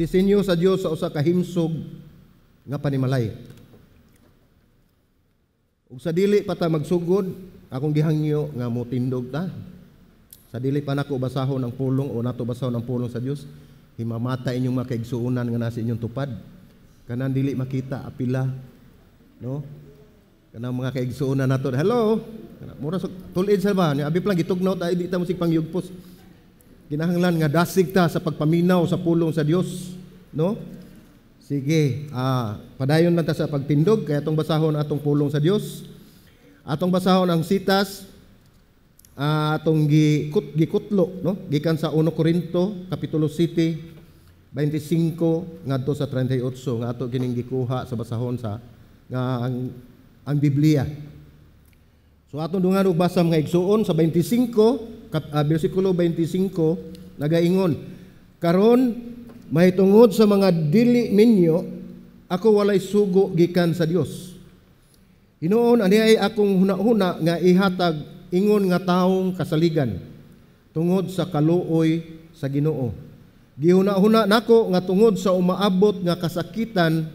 Disenyo sa Dios sa usa ka himsog nga panimalay. Ug sa dili pa ta magsugod, akong gihangyo nga motindog ta. Sa dili pa nako basahon ang pulong o nato basahon ang pulong sa Dios, himamata inyong mga kaigsuonan nga nasa inyong tupad. Kanang dili makita apila, no? Kanang mga kaigsuonan nato. Hello. Mura sa tulid sa ba, ni abi pa lang gitugnaw ta, di ta mo sig pangyugpos. Kinahanglan nga dasig ta sa pagpaminaw sa pulong sa Dios, no? Sige, padayon lang ta sa pagtindog kay atong basahon atong pulong sa Dios. Atong basahon ang sitas atong gikutlo, no? Gikan sa 1 Corinto kapitulo 7 25 ngadto sa 38 nga ato kining gikuha sa basahon sa nga ang Biblia. So atong dungan og basa, mga igsuon, sa 25 bersikulo 25, nagaingon, "Karon, mahitungod sa mga dili minyo, ako walay sugo gikan sa Dios. Hinuon ani ay akong hunahuna nga ihatag ingon nga taong kasaligan tungod sa kaluoy sa Ginoo. Gihuna-huna nako nga tungod sa umaabot nga kasakitan,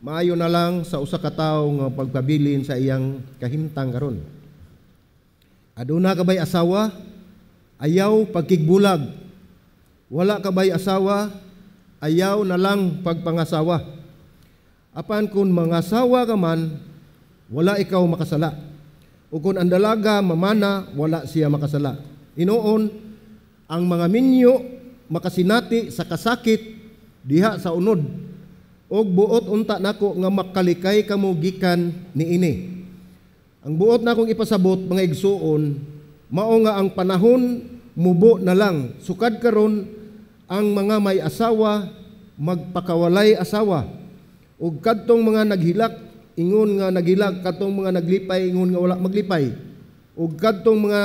maayo na lang sa usa ka tawo nga pagpabilin sa iyang kahimtang karon. Aduna ka bay asawa? Ayaw pagkigbulag. Wala ka bay asawa? Ayaw na lang pagpangasawa. Apan kung mangasawa ka man, wala ikaw makasala. O kung ang dalaga mamana, wala siya makasala. Hinuon, ang mga minyo makasinati sa kasakit diha sa unod. Og buot unta nako nga makalikay kamo gikan niini. Ang buot nakong ipasabot, mga igsuon, mao nga ang panahon mubo na lang. Sukad karon, ang mga may asawa magpakawalay asawa. Ug kadtong mga naghilak ingon nga naghilak, kadtong mga naglipay ingon nga wala maglipay. Ug kadtong mga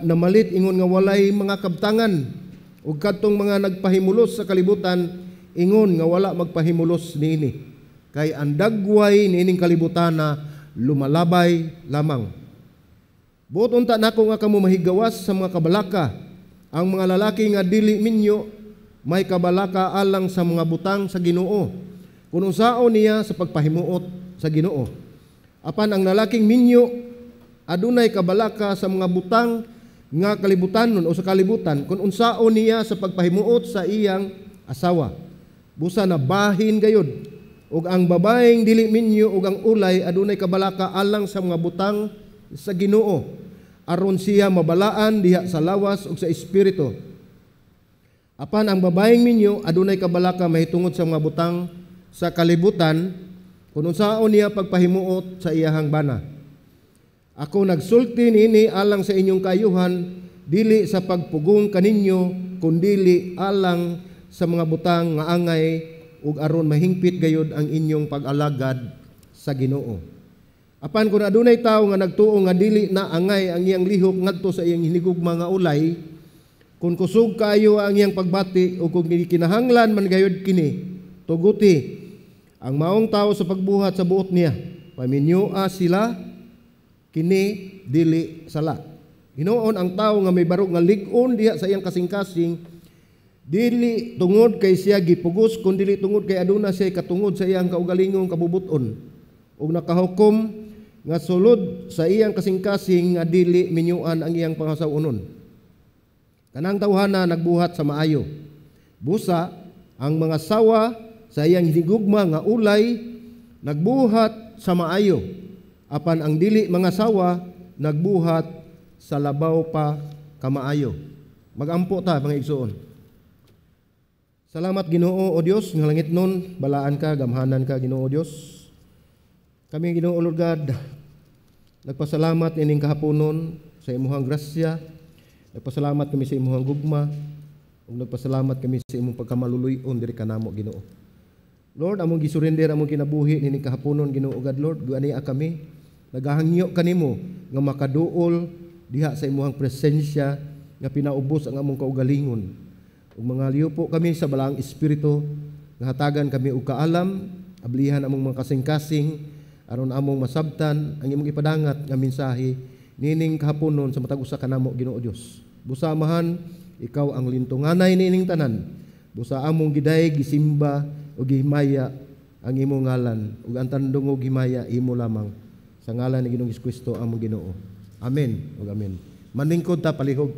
namalit ingon nga walay mga kabtangan. Ug kadtong mga nagpahimulos sa kalibutan ingon nga wala magpahimulos niini. Kay ang dagway niining kalibutana lumalabay lamang. Buot unta nako nga kamo mahigawas sa mga kabalaka. Ang mga lalaki nga dili minyo may kabalaka alang sa mga butang sa Ginoo, kung unsaon niya sa pagpahimuot sa Ginoo. Apan ang lalaking minyo adunay kabalaka sa mga butang nga kalibutan nun o sa kalibutan, kung unsaon niya sa pagpahimuot sa iyang asawa. Busa na bahin gayud. Ug ang babaeng dili minyo ug ang ulay adunay kabalaka alang sa mga butang sa Ginoo, aron siya mabalaan diha sa lawas ug sa espiritu. Apan ang babaeng minyo adunay kabalaka mahitungod sa mga butang sa kalibutan, kung unsaon niya pagpahimuot sa iyahang bana. Ako nagsulti niini alang sa inyong kaayuhan, dili sa pagpugong kaninyo, kundili alang sa mga butang nga angay ug aron mahingpit gayud ang inyong pag-alagad sa Ginoo. Apan kung adunay tawo nga nagtuo nga dili na angay ang iyang lihok ngadto sa iyang hinigugma nga ulay, kung kusog kaayo ang iyang pagbati o kung kinahanglan man gayud kini, tuguti ang maong tawo sa pagbuhat sa buot niya. Paminyoa sila, kini dili sala. Hinuon, ang tawo nga may barog nga lig-on diha sa iyang kasing-kasing, dili tungod kay siya gipugos, kun dili tungod kay aduna siya katungod sa iyang kaugalingong kabubuton ug nakahukom nga sulod sa iyang kasing-kasing nga dili minyuan ang iyang pangasaw-onon. Kanang tawhana nagbuhat sa maayo. Busa ang mga sawa sa iyang hinigugma nga ulay nagbuhat sa maayo. Apan ang dili mga sawa nagbuhat sa labaw pa kamaayo." Magampo ta, mga igsuon. Salamat, Ginoo o Dios nga langit nun, balaan ka, gamhanan ka, Ginoo Dios. Kami, Ginoo Lord God, nagpasalamat ining kahaponon sa imuhang grasya. Nagpasalamat kami sa imuhang gugma ug nagpasalamat kami sa imong pagkamaluluy-on diri kanamo, Ginoo. Lord, among gisurrender among kinabuhi nining kahaponon, Ginoo God Lord, gani kami nagahangyo kanimo nga makaduol diha sa imuhang presensya nga pinaubos ang among kaugalingon. Ug mga po kami sa Balaang Espiritu nga hatagan kami og kaalam, ablihan among mga kasing-kasing aron among masabtan ang imong ipadangat nga mensahe nining kahaponon sa matag usa kanamo, Ginoo Dios. Busamahan, ikaw ang lintunganay niining tanan. Busa among giday gisimba ug gihimaya ang imong ngalan ug ang tandungog himaya imo lamang sa ngalan ni Ginoong Kristo among Ginoo. Amen ug amen. Manlingkod ta palihog.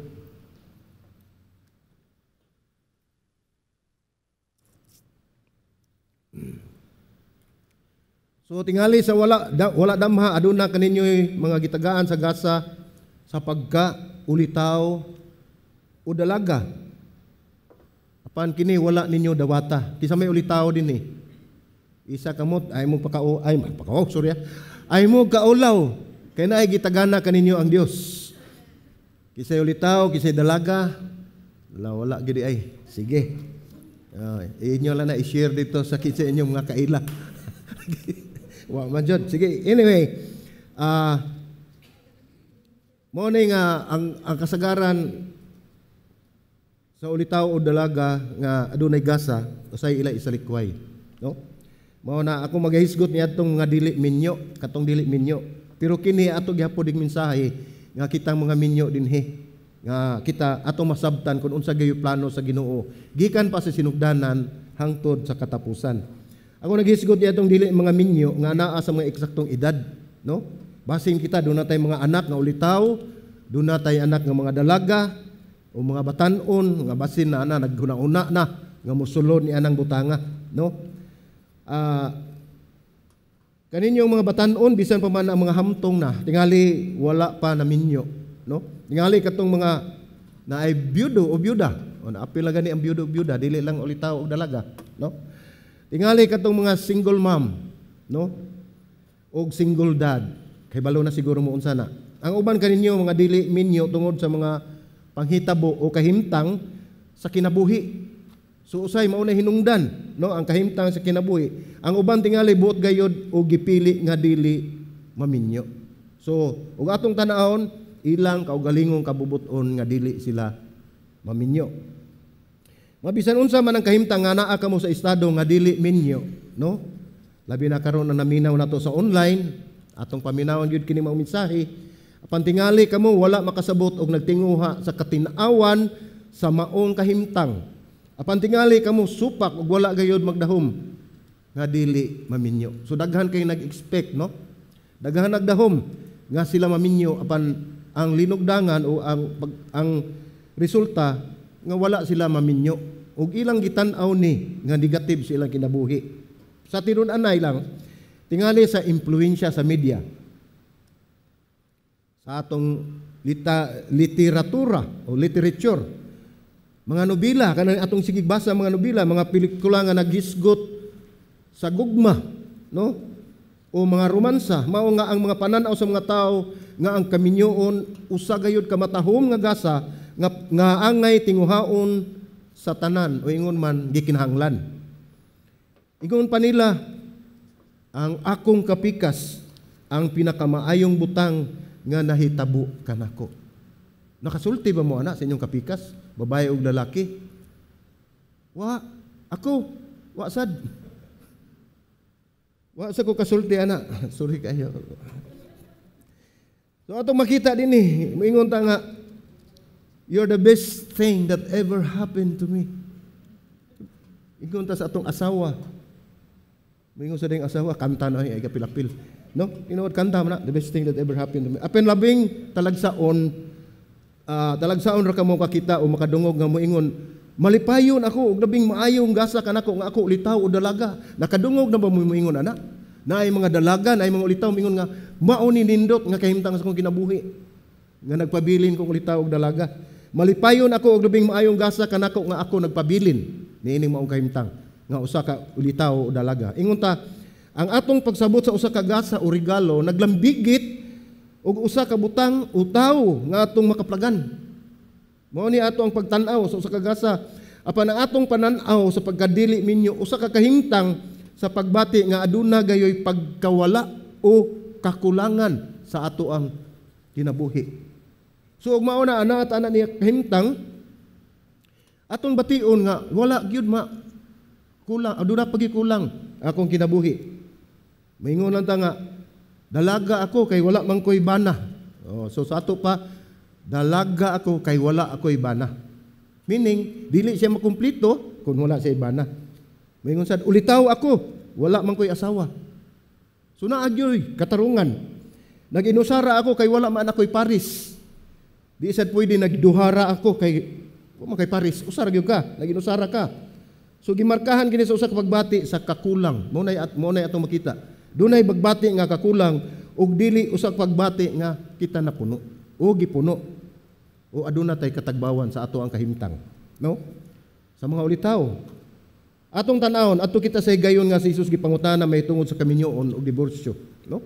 So tingali sa wala damha aduna kaninyo'y mga gitagaan sa gasa sa pagka ulitaw o dalaga. Apan kini wala ninyo dawata. Kisa may ulitaw dinhi. Isa kamot ay mo pakao ay pakao sorry ay mo kaulaw kay naay gitagana kaninyo ang Dios. Kisay ulitaw, kisay dalaga, wala gid ay. Sige. Inyo lang na i-share dito sa kinsa inyong mga kaila. Wa man jud. Sige, anyway, mo ni nga ang kasagaran sa ulitaw o dalaga nga adunay gasa usay ila isalikway, no? Mao na ako magahisgot niadtong nga dili minyo, katong dili minyo. Pero kini ato gihapon ding mensahe nga kitang mga minyo dinhi nga kita atong masabtan kung unsa gayoy plano sa Ginoo gikan pa sa sinugdanan hangtod sa katapusan. Ako naghisgot niya itong dili mga minyo nga naa sa mga eksaktong edad, no? Basin kita doon na tay mga anak nga ulitaw, doon na tay anak nga mga dalaga o mga batan-on nga basin na ana naghuna-una na nga mosulod ni anang butanga, no? Kaninyong mga batan-on bisan pa man ang mga hamtong na tingali wala pa na minyo, no? Tingali katong mga naay byudo o byuda, o naapil na gani ang byudo o byuda, dili lang ulitaw o dalaga, no? Tingali katong mga single mom, no? Og single dad, kay balo na siguro mo unsa na. Ang uban kaninyo mga dili minyo tungod sa mga panghitabo o kahimtang sa kinabuhi. So usay mao na hinungdan, no, ang kahimtang sa kinabuhi. Ang uban tingali buot gayod o gipili nga dili maminyo. So ug atong tan-awon ilang kaugalingong kabubuton nga dili sila maminyo. Mabisan unsa man ang kahimtang nga naa kamo sa estado nga dili minyo, no? Labi na karon na naminaw nato sa online, atong paminawon gyud kini maong mensahe. Apan tingali kamo wala makasabot og nagtinguha sa katin-awan sa maong kahimtang. Apan tingali kamo supak og wala gayud magdahom nga dili maminyo. So daghan kay nag-expect, no? Daghan nagdahom nga sila maminyo apan ang linugdangan o ang resulta nga wala sila maminyo og ilang gitan-aw ni nga negative sa ilang kinabuhi. Sa tinun-anay lang tingali sa impluwensya sa media, sa atong literatura o literature, mga nobela, kanang atong sigig basa mga nobela, mga pelikula nga naghisgot sa gugma, no? O mga romansa, mao nga ang mga pananaw sa mga tawo nga ang kaminyoon usa gayud ka matahom nga gasa nga angay tinguhaon sa tanan o ingon man gikinahanglan. Ingon pa nila, ang akong kapikas ang pinakamaayong butang nga nahitabo kanako. Nakasulti ba mo ana sa inyong kapikas, babae og lalaki? Wa ako, wa sad. Wa sa ko kasulti ana. Sorry kayo. So atong makita dinhi, moingon ta nga you're the best thing that ever happened to me. Ingon ta sa atong asawa. Moingon sa ding asawa, kanta na ay kapilapil. No? Tinuod kanta man na, the best thing that ever happened to me. Apan labing talagsaon, talagsaon ra kamo kakita o makadungog nga moingon, malipayon ako og labing maayong gasa kanako nga ako ulitaw o dalaga. Nakadungog na ba mo moingon ana? Naay mga dalaga, naay mga ulitaw moingon nga mao ni nindot nga kahimtang sa akong kinabuhi. Nga nagpabilin kong ulitaw og dalaga. Malipayon ako og labing maayong gasa kanako nga ako nagpabilin niining maong kahimtang nga usa ka ulitaw o dalaga. Ingon ta, ang atong pagsabot sa usa ka gasa o regalo naglambigit og usa ka butang o tawo nga atong makaplagan. Mao ni ato ang pagtan-aw sa usa ka gasa. Apan ang atong panan-aw sa pagkadili minyo usa ka kahimtang sa pagbati nga aduna gayoy pagkawala o kakulangan sa ato ang kinabuhi. So og mao na ana at ana niya kahimtang atong bation nga wala gyud ma kulang, aduna pagi kulang akong kinabuhi. Maingon lang ta nga dalaga ako kay wala man koy bana. Oh, so sa ato pa dalaga ako kay wala ako'y bana. Meaning dili siya makumplito Kung wala siya bana. Moingon sad, "Ulitaw ako, wala man ko'y asawa." So naa gyoy katarungan. "Nag-inusara ako kay wala man ako'y paris." Di sad pwede nagduhara ako kay wa man kay paris. Usa ra gyud ka, nag-inusara ka. So gimarkahan kini sa usa ka pagbati sa kakulang. Mao nay atong makita. Dunay pagbati nga kakulang ug dili usa ka pagbati nga kita napuno o gipuno o aduna tay katagbawan sa ato ang kahimtang. No? Sa mga ulitaw. Atong tan-awon, adto kita sa higayon nga si Jesus gipangutana may tungod sa kaminyoon ug diborsyo, no?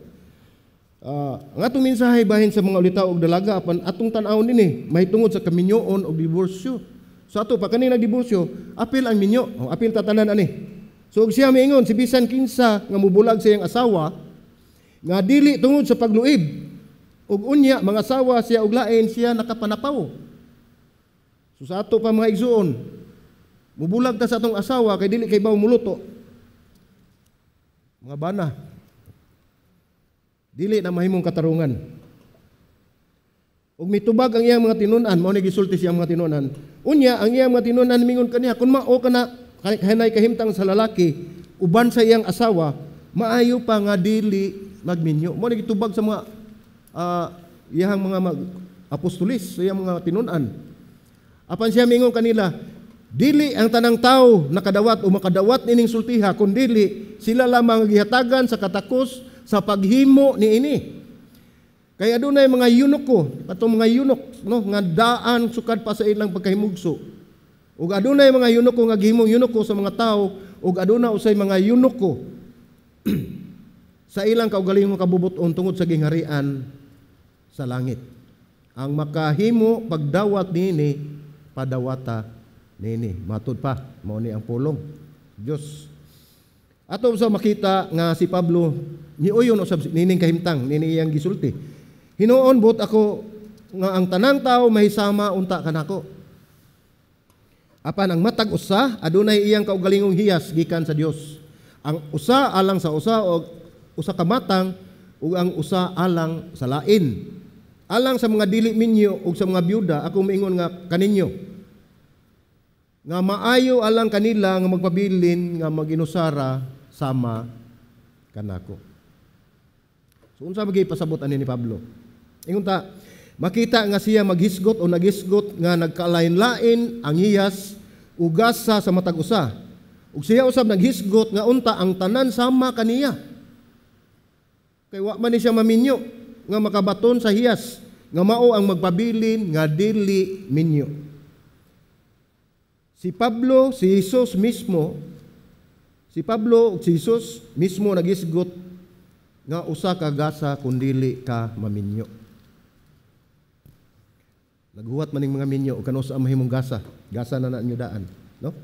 Ang atong mensahe bahin sa mga ulitaw ug dalaga, apan atong tan-awon dinhi may tungod sa kaminyoon ug diborsyo. So ato pa kani nagdiborsyo, apil ang minyo, oh, apil tatanan ani. So ug siya miingon, si bisan kinsa nga mubulag sa iyang asawa nga dili tungod sa pagluib ug unya mga asawa siya og lain, siya nakapanapaw. So sa ato pa, mga igsuon, mubulag ta sa atong asawa kay dili kay baw muluto. Mga bana, dili na mahimong katarungan. Ug mitubag ang iyang mga tinun-an, mao ni gisulti siyang mga tinun-an. Unya ang iyang mga tinun-an mingon kaniya, "Kung mao kana hanay kahimtang sa lalaki uban sa iyang asawa, maayo pa nga dili magminyo." Mao ni gitubag sa mga iyang mga apostolis, sa iyang mga tinun-an. Apan siya mingon kanila, "Dili ang tanang tao nakadawat o makadawat nining sultiha, kundili sila lamang gihatagan sa katakos sa paghimo niini. Kay adunay mga eunuko, atong mga eunuch, no, nga daan sukad pa sa ilang pagkahimugso. Ug adunay mga eunuko nga gihimong eunuko sa mga tao, ug aduna usay mga eunuko sa ilang kaugalingong kabubut-on tungod sa gingharian sa langit. Ang makahimo pagdawat niini, padawata niini." Matud pa, mao ni ang pulong Dios. Ato sa makita nga si Pablo niuyon usab nining kahimtang nini iyang gisulti. "Hinuon, buot ako nga ang tanang tao mahisama unta kanako. Apan ang matag usa adunay iyang kaugalingong hiyas gikan sa Dios. Ang usa alang sa usa og usa ka matang ug ang usa alang sa lain. Alang sa mga dili minyo ug sa mga byuda, ako miingon nga kaninyo nga maayo alang kanila nga magpabilin nga maginusara sama kanako." So unsa magay pasabot ani ni Pablo? Ingon ta, makita nga siya maghisgot o naghisgot nga nagkalain-lain ang hiyas ug gasa sa matag usa. Ug siya usab naghisgot nga unta ang tanan sama kaniya. Kay wa man ni siya maminyo nga makabaton sa hiyas nga mao ang magpabilin nga dili minyo. Si Pablo, si Jesus mismo, si Pablo ug si Jesus mismo nagisgot nga usa ka gasa kun dili ka maminyo. Naghuwat man ning mga minyo ug kanus-a mahimong gasa, gasa na na inyo daan, no?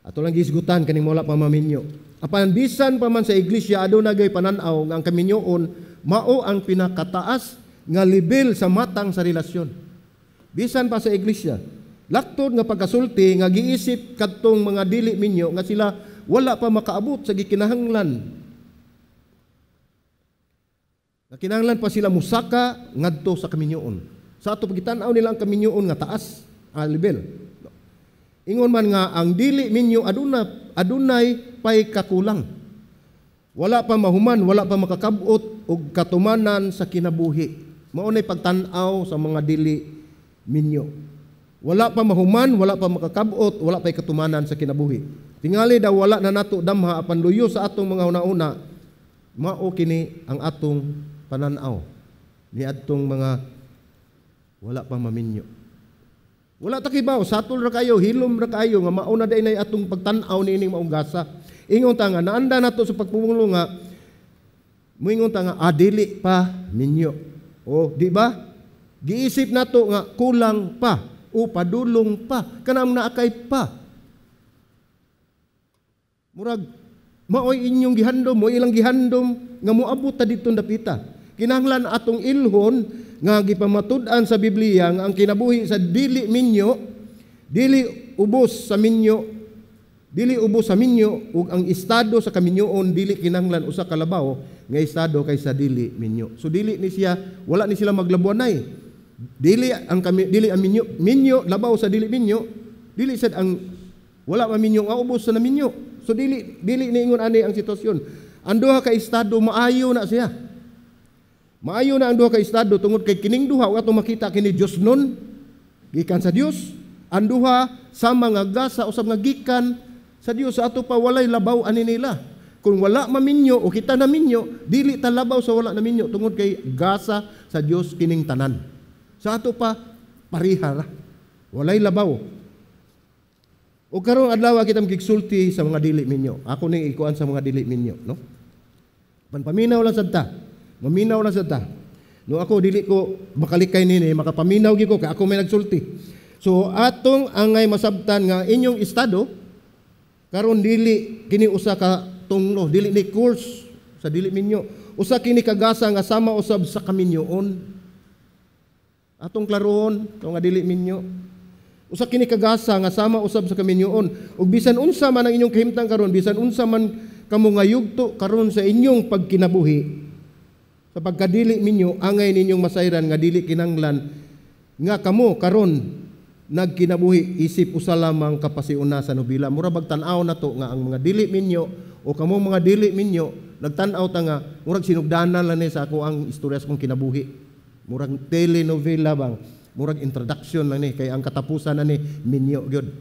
Ato lang gisgutan kaning wala pa maminyo. Apan bisan pa man sa iglesia, aduna gay panan-aw nga ang kaminyoon mao ang pinakataas nga level sa matang sa relasyon. Bisan pa sa iglesia, laktod nga pagkasulti nga giisip kadtong mga dili minyo nga sila wala pa makaabot sa gikinahanglan. Nga kinahanglan pa sila musaka ngadto sa kaminyoon. Sa ato pagkitan-aw nila ang kaminyoon nga taas ang level. Ingon man nga ang dili minyo adunay pay kakulang. Wala pa mahuman, wala pa makakabot og katumanan sa kinabuhi. Mao nay pagtan-aw sa mga dili minyo. Wala pa mahuman, wala pa makakabot, wala pa katumanan sa kinabuhi. Tingali daw wala na nato damha, apan luyo sa atong mga una-una, mao kini ang atong pananaw ni adtong mga wala pa maminyo. Wala ta kibaw, satol ra kayo, hilom ra kayo nga mao na day atong pagtan-aw niining maong gasa. Ingon ta nga naanda nato sa pagpumulo nga moingon ta nga dili pa minyo. O di ba? Giisip nato nga kulang pa o padulong pa, kanang naakay pa. Murag maoy inyong gihandom, mo ilang gihandom nga moabot ta didto dapita. Kinahanglan atong ilhon nga gipamatud-an sa Biblia nga ang kinabuhi sa dili minyo, dili ubos sa minyo, dili ubos sa minyo ug ang estado sa kaminyoon dili kinahanglan usa ka labaw nga estado kaysa dili minyo. So dili ni siya, wala ni sila maglabuanay. Dili ang kami, dili ang minyo, minyo labaw sa dili minyo, dili sad ang Wala maminyo nga ubos sa naminyo. So dili dili niingon ani ang sitwasyon. Ang duha ka estado, maayo na siya. Maayo na ang duha ka estado tungod kay kining duha, wa atong makita kini Dios nun gikan sa Dios. Ang duha sa mga gasa usab nga gikan sa Dios. Sa ato pa, walay labaw ani nila. Kung wala maminyo o kita naminyo, dili ta labaw sa wala naminyo tungod kay gasa sa Dios kining tanan. Sa ato pa, pareha ra. Walay labaw. O karong adlaw, kita makigsulti sa mga dili minyo. Ako ning ikuan sa mga dili minyo, no? Panpaminaw lang sad ta. Maminaw lang sad ta. No, ako dili ko makalikay nini, makapaminaw gyud ko kay ako may nagsulti. So atong angay masabtan nga inyong estado karon, dili kini usa ka tunglo, dili ni course sa dili minyo. Usa kini kagasa nga sama usab sa kaminyoon. Atong klarohon nga dili minyo. Usa kini kagasa nga sama usab sa kaminyoon. Ug bisan unsa man ang inyong kahimtang karon, bisan unsa man kamo nga yugto karon sa inyong pagkinabuhi, sa pagkadili minyo, angay ninyong masayran nga dili kinanglan nga kamo karon nagkinabuhi isip usa lamang kapasiuna sa nobela. Mura bag tan-aw na to nga ang mga dili minyo o kamo mga dili minyo, nagtan-aw ta nga murag sinugdanan lang ni sa ako ang istorya sa akong kinabuhi. Murag telenovela bang, murag introduction lang ni kay ang katapusan na ni minyo gyud.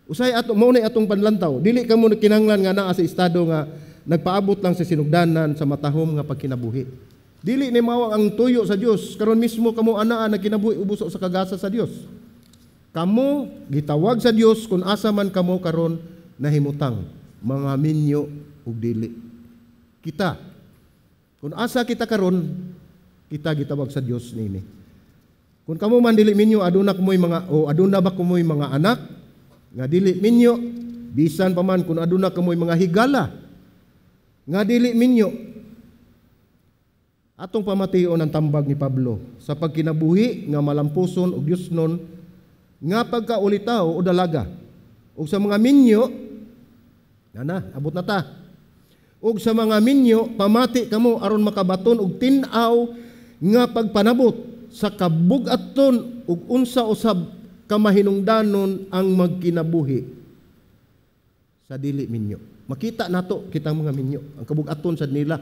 Usay ato mao na atong panlantaw. Dili kamo kinahanglan nga naa sa estado nga nagpaabot lang sa sinugdanan sa matahom nga pagkinabuhi. Dili ni mao ang tuyo sa Dios. Karon mismo kamo anaa nagkinabuhi ubos sa kagasa sa Dios. Kamo gitawag sa Dios kung asa man kamo karon nahimutang, mga minyo ug dili. Kita, kung asa kita karon, kita gitawag sa Dios nini. Kung kamo man dili minyo, aduna kumoy mga o aduna ba kumoy mga anak nga dili minyo, bisan pa man kung aduna kamoy mga higala nga dili minyo, atong pamation ang tambag ni Pablo sa pagkinabuhi nga malampuson ug Diosnon nga pagkaulitaw o dalaga. Ug sa mga minyo, na abot na ta. Ug sa mga minyo, pamati kamo aron makabaton og tin-aw nga pagpanabot sa kabug-aton ug unsa usab kamahinungdanon ang magkinabuhi sa dili minyo. Makita nato kitang mga minyo ang kabug-aton sa nila.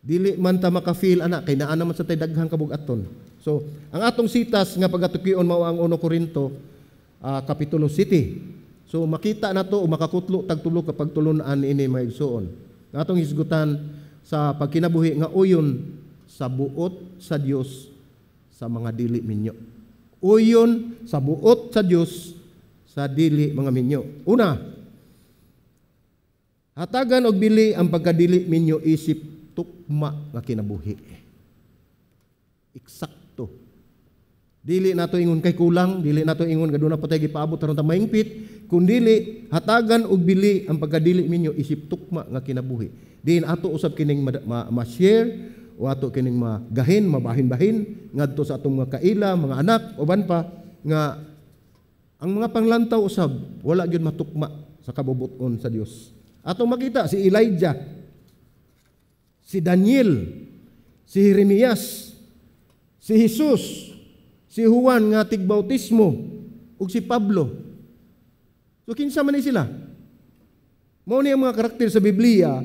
Dili man ta maka-feel ana kay naa naman sa tay daghang kabug-aton. So, ang atong sitas nga pagatukion mao ang 1 Korinto kapitulo 7. So makita nato o makakutlo tag tulo ka pagtulun-an ini, mga igsuon. Ang atong hisgutan sa pagkinabuhi nga uyon sa buot sa Dios sa mga dili minyo. Uyon sa buot sa Dios sa dili mga minyo. Una, hatagan og bili ang pagkadili minyo isip tukma nga kinabuhi. Eksakto. Dili nato ingon kay kulang, dili nato ingon kaduna pa tay gipaabot aron ta mahingpit, kun dili hatagan og bili ang pagkadili minyo isip tukma nga kinabuhi. Diin ato usab kining ma-share o ato kining magahin, mabahin-bahin ngadto sa atong mga kaila, mga anak, uban pa nga ang mga panglantaw usab wala gyud matukma sa kabubut-on sa Dios. Atong makita si Elijah, si Daniel, si Jeremias, si Jesus, si Juan nga tigbautismo ug si Pablo. So kinsa man ni sila? Mao ni ang mga karakter sa Biblia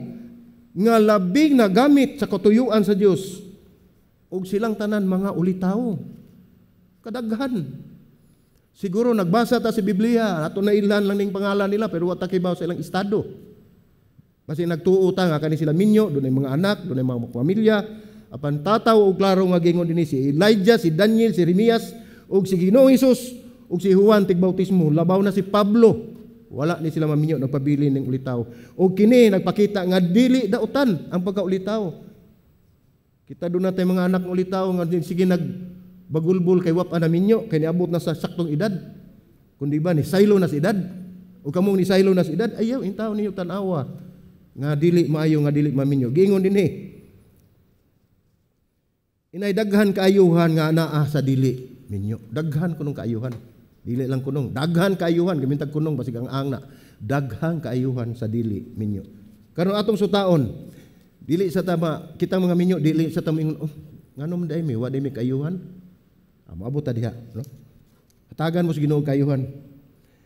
nga labing nagamit sa katuyuan sa Dios ug silang tanan mga ulitawo. Kadaghan. Siguro nagbasa ta sa Biblia, ato na ilan lang ning pangalan nila pero wa ta kibaw sa ilang estado. Kasi nagtuo ta nga kani sila minyo, dunay mga anak, dunay mga pamilya. Apan tataw og klaro nga gingon dinhi si Elijah, si Daniel, si Jeremias ug si Ginoong Hesus ug si Juan tigbautismo, labaw na si Pablo. Wala ni sila maminyo, nagpabili ning ulitaw. Og kini nagpakita nga dili dautan ang pagkaulitaw. Kita doon natay mga anak ng ulitaw nga sige nagbagulbol kay wa pa naminyo kay niabot na sa saktong edad. Kung di ba ni saylo na sa edad. O kamong ni saylo na sa edad, ayaw intaw niyo tan-awa nga dili maayo nga dili maminyo. Giingon dinhi. Inay daghan kaayuhan nga naa sa dili minyo. Daghan kunong kaayuhan. Dili lang kunong. Daghan kaayuhan, gamintag kunong basig ang angna. Daghan kaayuhan sa dili minyo. Karon atong sutaon, dili sa tama kita mga minyo, dili sa tama ingon, "Oh, ngano man dai mi, wa dai mi kaayuhan?" Ah, moabot ta diha, no? Hatagan mo sa Ginoo kaayuhan.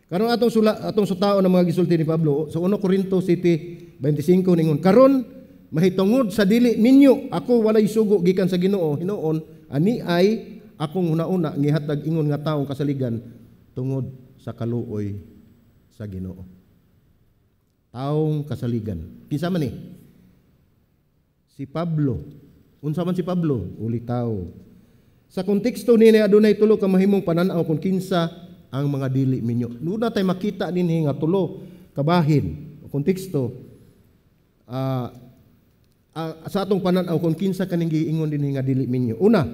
Karon atong sula, atong sutaon ang mga gisulti ni Pablo sa 1 Corinto 7:25, ningon, "Karon mahitungod sa dili minyo, ako walay sugo gikan sa Ginoo. Hinuon ani ay akong hunahuna ngihatag ingon nga taong kasaligan tungod sa kaluoy sa Ginoo." Taong kasaligan. Kinsa man ni? Si Pablo. Unsa man si Pablo? Ulitaw. Sa konteksto nini, adunay tulo ka mahimong panan-aw kung kinsa ang mga dili minyo. Nuna tay makita dinhi nga tulo kabahin o konteksto sa atong panan-aw kung kinsa kaning giingon dinhi nga dili minyo. Una,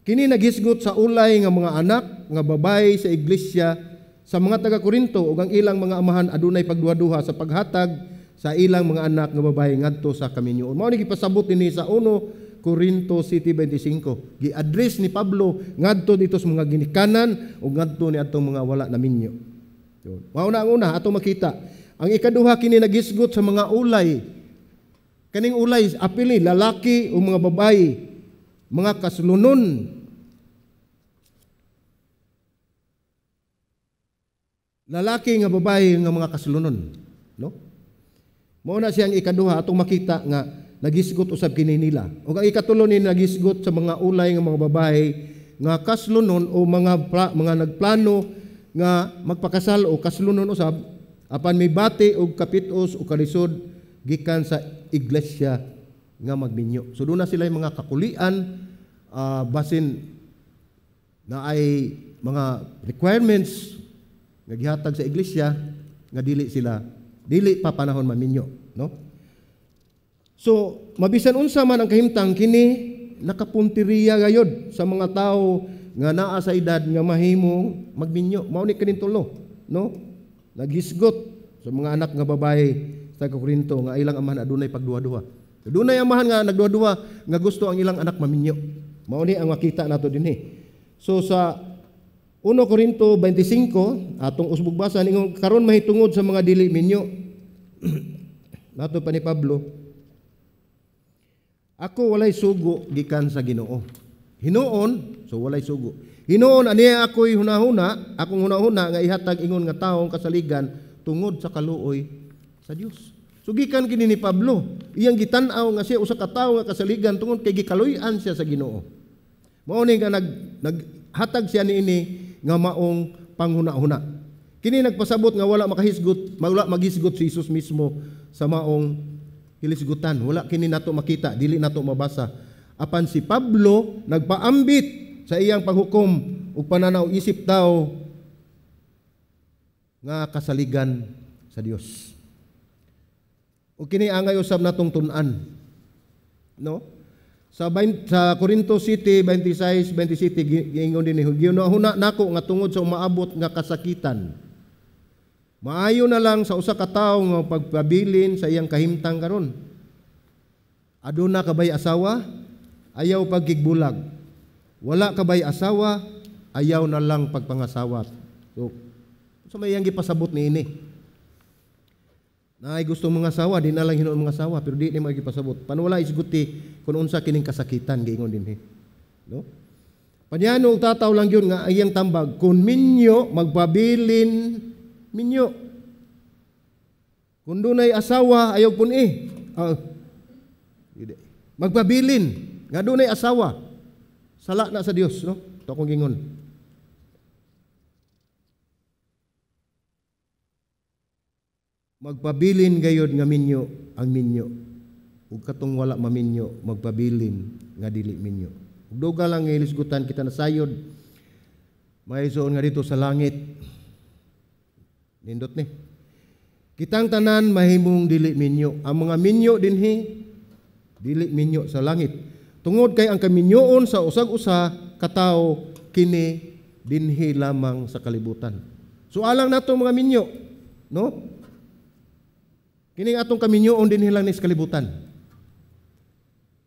kini naghisgot sa ulay nga mga anak nga babae sa iglesia sa mga taga Korinto ug ang ilang mga amahan adunay pagduha-duha sa paghatag sa ilang mga anak nga babae ngadto sa kaminyoon. Mao ni gipasabot dinhi sa 1 Corinto 7:25. Gi-address ni Pablo ngadto dito sa mga ginikanan ug ngadto ni atong mga wala na minyo. Mao na ang una atong makita. Ang ikaduha, kini nagisgot sa mga ulay. Kaning ulay apili lalaki o mga babae, mga kaslunon. Lalaki nga babae nga mga kaslunon, no? Mao na siyang ikaduha atong makita nga nagisgot usab kini nila. Ug ang ikatulo ni nagisgot sa mga ulay nga mga babae nga kaslunon o mga nagplano nga magpakasal o kaslunon usab apan mibati og kapitos o kalisod gikan sa iglesia nga magminyo. So doon na sila yung mga kakulian, basin na ay mga requirements nga gihatag sa iglesia nga dili sila, dili pa panahon maminyo, no? So, mabisan unsa man ang kahimtang, kini nakapuntiriya gayod sa mga tawo nga naa sa edad nga mahimong magminyo. Mao ni kining tulo, no? Naghisgot sa mga anak nga babae sa Korinto nga ilang amahan adunay pagduha-duha. Dunay amahan nga nagduha-duha nga gusto ang ilang anak maminyo. Mao ni ang makita nato dinhi. So sa 1 Korinto 25 atong usbog basa ningon, "Karon mahitungod sa mga dili minyo," nato pa ni Pablo, "ako walay sugo gikan sa Ginoo. Hinuon," so walay sugo. "Hinuon ani ako'y hunahuna, akong hunahuna nga ihatag ingon nga taong kasaligan tungod sa kaluoy sa Dios." So gikan kini ni Pablo, iyang gitan-aw nga siya usa ka tawo nga kasaligan tungod kay gikaluy-an siya sa Ginoo. Mao ni nga naghatag siya niini nga maong panghuna-huna. Kini nagpasabot nga wala makahisgot, wala maghisgot si Jesus mismo sa maong hilisgutan. Wala kini nato makita, dili nato mabasa. Apan si Pablo nagpaambit sa iyang paghukom ug pananaw isip tao nga kasaligan sa Dios. Ug kini angay usab natong tun-an, no? Sa Corinto City 26, 27 giingon dinhi, "Gihuna-huna nako nga tungod sa umaabot nga kasakitan, maayo na lang sa usa ka tawo nga pagpabilin sa iyang kahimtang karon. Aduna ka bay asawa? Ayaw pagkigbulag. Wala ka bay asawa? Ayaw na lang pagpangasawa." So, sa may iyang gipasabot niini. Naay gusto mga asawa, di na lang hinuon mga asawa, pero di ni mga gipasabot. Panwala isguti kung unsa kining kasakitan giingon dinhi, no? Panyano og tataw lang yun nga iyang tambag, kung minyo magpabilin minyo. Kung dunay asawa ayaw pun eh. Magpabilin nga dunay asawa. Sala na sa Dios, no? Ito akong gingon. Magpabilin gayod nga minyo ang minyo. Ug katong wala maminyo, magpabilin nga dili minyo. Ug duga lang nga ilisgutan kita nasayod. Maisuon nga dito sa langit. Nindot ni. Kitang tanan mahimong dili minyo. Ang mga minyo dinhi dili minyo sa langit. Tungod kay ang kaminyoon sa usag-usa katawo kini dinhi lamang sa kalibutan. So alang nato mga minyo, no? Kini atong kaminyoon dinhi lang ni sa kalibutan.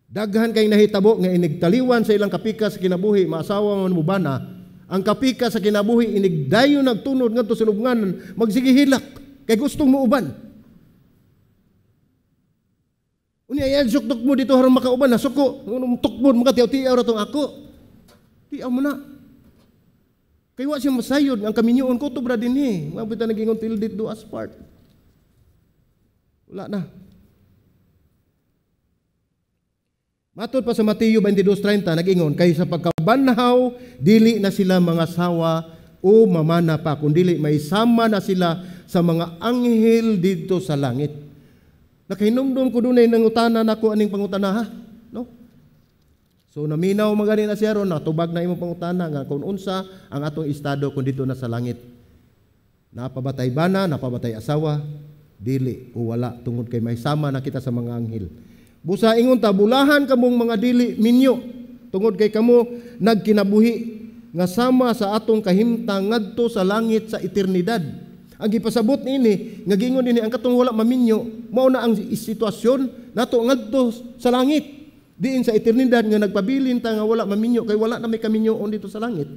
Daghan kay nahitabo nga inigtaliwan sa ilang kapika sa kinabuhi, maasawa man mo bana, ang kapika sa kinabuhi inigdayon nagtunod ngadto sa lubnganan, magsige hilak kay gustong muuban. Unya iadjok mo dito aron makauban, nasuko, tukbon mga tiaw-tiaw ra tong ako. Tiaw mo na. Kay wa siya masayod ang kaminyoon kutob ra dinhi. Mao bitaw nagingon till death do us part. Wala na. Matod pa sa Mateo 22:30 nag-ingon kay sa pagkabanhaw dili na sila mga sawa o mamana pa kun dili may sama na sila sa mga anghel didto sa langit. Nakahinumdum ko dunay nangutana nako aning pangutana ha, no? So naminaw magani na siya ron, natubag na imong pangutana nga kung unsa ang atong estado kung didto na sa langit. Napabatay bana, napabatay asawa, dili o wala tungod kay may sama na kita sa mga anghel. Busa ingon ta bulahan kamong mga dili minyo tungod kay kamo nagkinabuhi nga sama sa atong kahimtang ngadto sa langit sa eternidad. Ang gipasabot niini nga giingon dinhi ang katong wala maminyo mao na ang sitwasyon nato ngadto sa langit. Diin sa eternidad nga nagpabilin ta nga wala maminyo kay wala na may kaminyoon dito sa langit.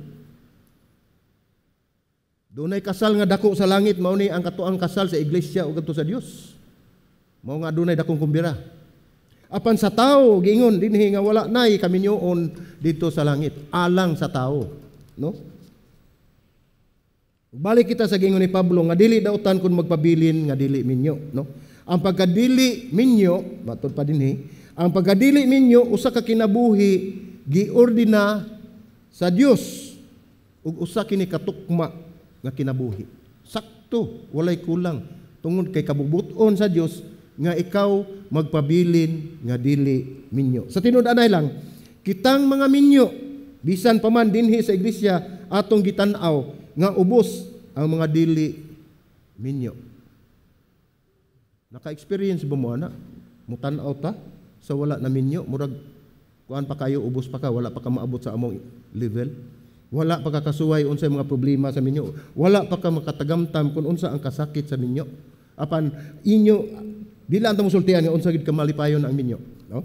Dunay kasal nga dako sa langit, mao ni ang katuang kasal sa iglesia ug kadto sa Dios. Mao nga dunay dakong kumbira. Apan sa tao giingon dinhi nga wala nay kaminyoon dito sa langit, alang sa tao, no? Balik kita sa giingon ni Pablo nga dili dautan kun magpabilin nga dili minyo, no? Ang pagkadili minyo, matod pa dinhi, ang pagkadili minyo usa ka kinabuhi giordina sa Dios ug usa kini katukma nga kinabuhi. Sakto, walay kulang tungod kay kabubut-on sa Dios nga ikaw magpabilin nga dili minyo. Sa tinud-anay lang, kitang mga minyo bisan pa man dinhi sa iglesia atong gitan-aw nga ubos ang mga dili minyo. Naka-experience ba mo ana? Mutan-aw ta sa wala na minyo, murag kuan pa kayo, ubos pa ka, wala pa ka maabot sa among level. Wala pa ka kasuway unsay mga problema sa minyo. Wala pa ka makatagamtam kung unsa ang kasakit sa minyo. Apan inyo dili ang musultian nga unsa gid ka malipayon ang minyo, no?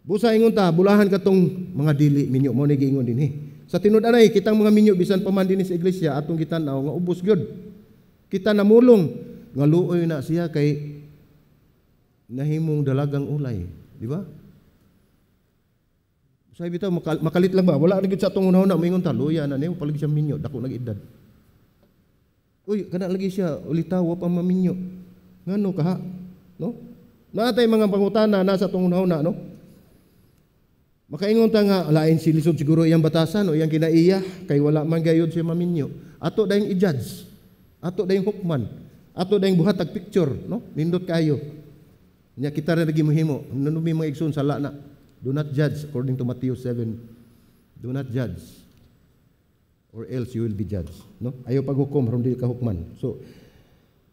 Busa ingon ta, bulahan katong mga dili minyo, mo ni giingon dinhi. Sa tinud-anay kitang mga minyo bisan pa man dinhi sa iglesia atong gitan-aw nga ubos gyud. Kita namulong nga luoy na siya kay nahimong dalagang ulay, di ba? Say bitaw makalit lang ba? Wala ra gyud sa atong hunahuna moingon ta, luya na niyo palig siya minyo, dako nag edad. Uy, kana lagi siya ulitaw wa pa maminyo. Ngano kaha? No? Naatay mga pangutana nasa atong hunahuna, no? Makaingon ta nga lain si lisod siguro iyang batasan o iyang kinaiya kay wala man gayud siya maminyo. Ato dayong i-judge. Ato dayong hukman. Ato dayong buhat tag picture, no? Nindot kayo. Nya kita ra lagi mohimo. Nanumi mga igsoon sala na. Do not judge according to Matthew 7. Do not judge or else you will be judged, no? Ayaw paghukom aron dili ka hukman. So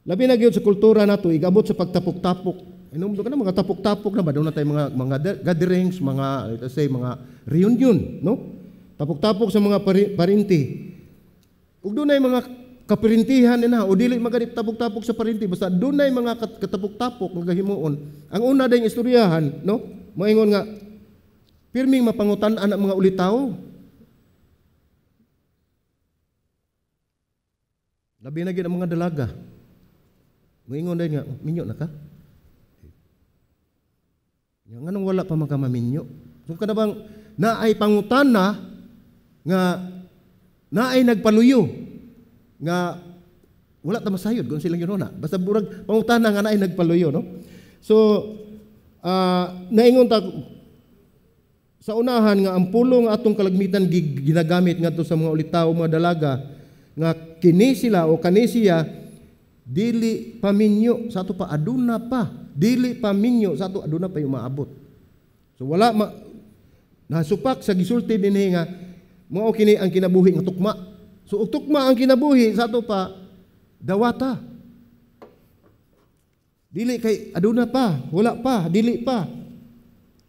labi na gyud sa kultura nato igabot sa pagtapok-tapok. Inom ka na mga tapok-tapok na ba doon na tayo mga gatherings, mga let us say mga reunion, no? Tapok-tapok sa mga parinti. Ug dunay mga kapirintihan nina o dili maganit tapok-tapok sa parinti, basta dunay mga katapok-tapok nga gahimuon. Ang una dayong istoryahan, no? Moingon nga pirming mapangutan-an ang mga ulitaw. Labi na gyud ang mga dalaga. Moingon dayon nga, minyo na ka? Nya nganong wala pa man ka maminyo? So kada bang naay pangutana nga naay nagpaluyo nga wala ta masayod kung silang yun na. Basta burag pangutana nga naay nagpaluyo, no? So naingon ta sa unahan nga ang pulong atong kalagmitan ginagamit ngadto sa mga ulitaw, mga dalaga nga kini sila o kani siya dili paminyo sa ato pa aduna pa, dili paminyo sa ato aduna pa yung maabot. So wala nasupak sa gisulti dinhi nga mao kini ang kinabuhi nga tukma. So og tukma ang kinabuhi sa ato pa dawata. Dili kay aduna pa, wala pa, dili pa.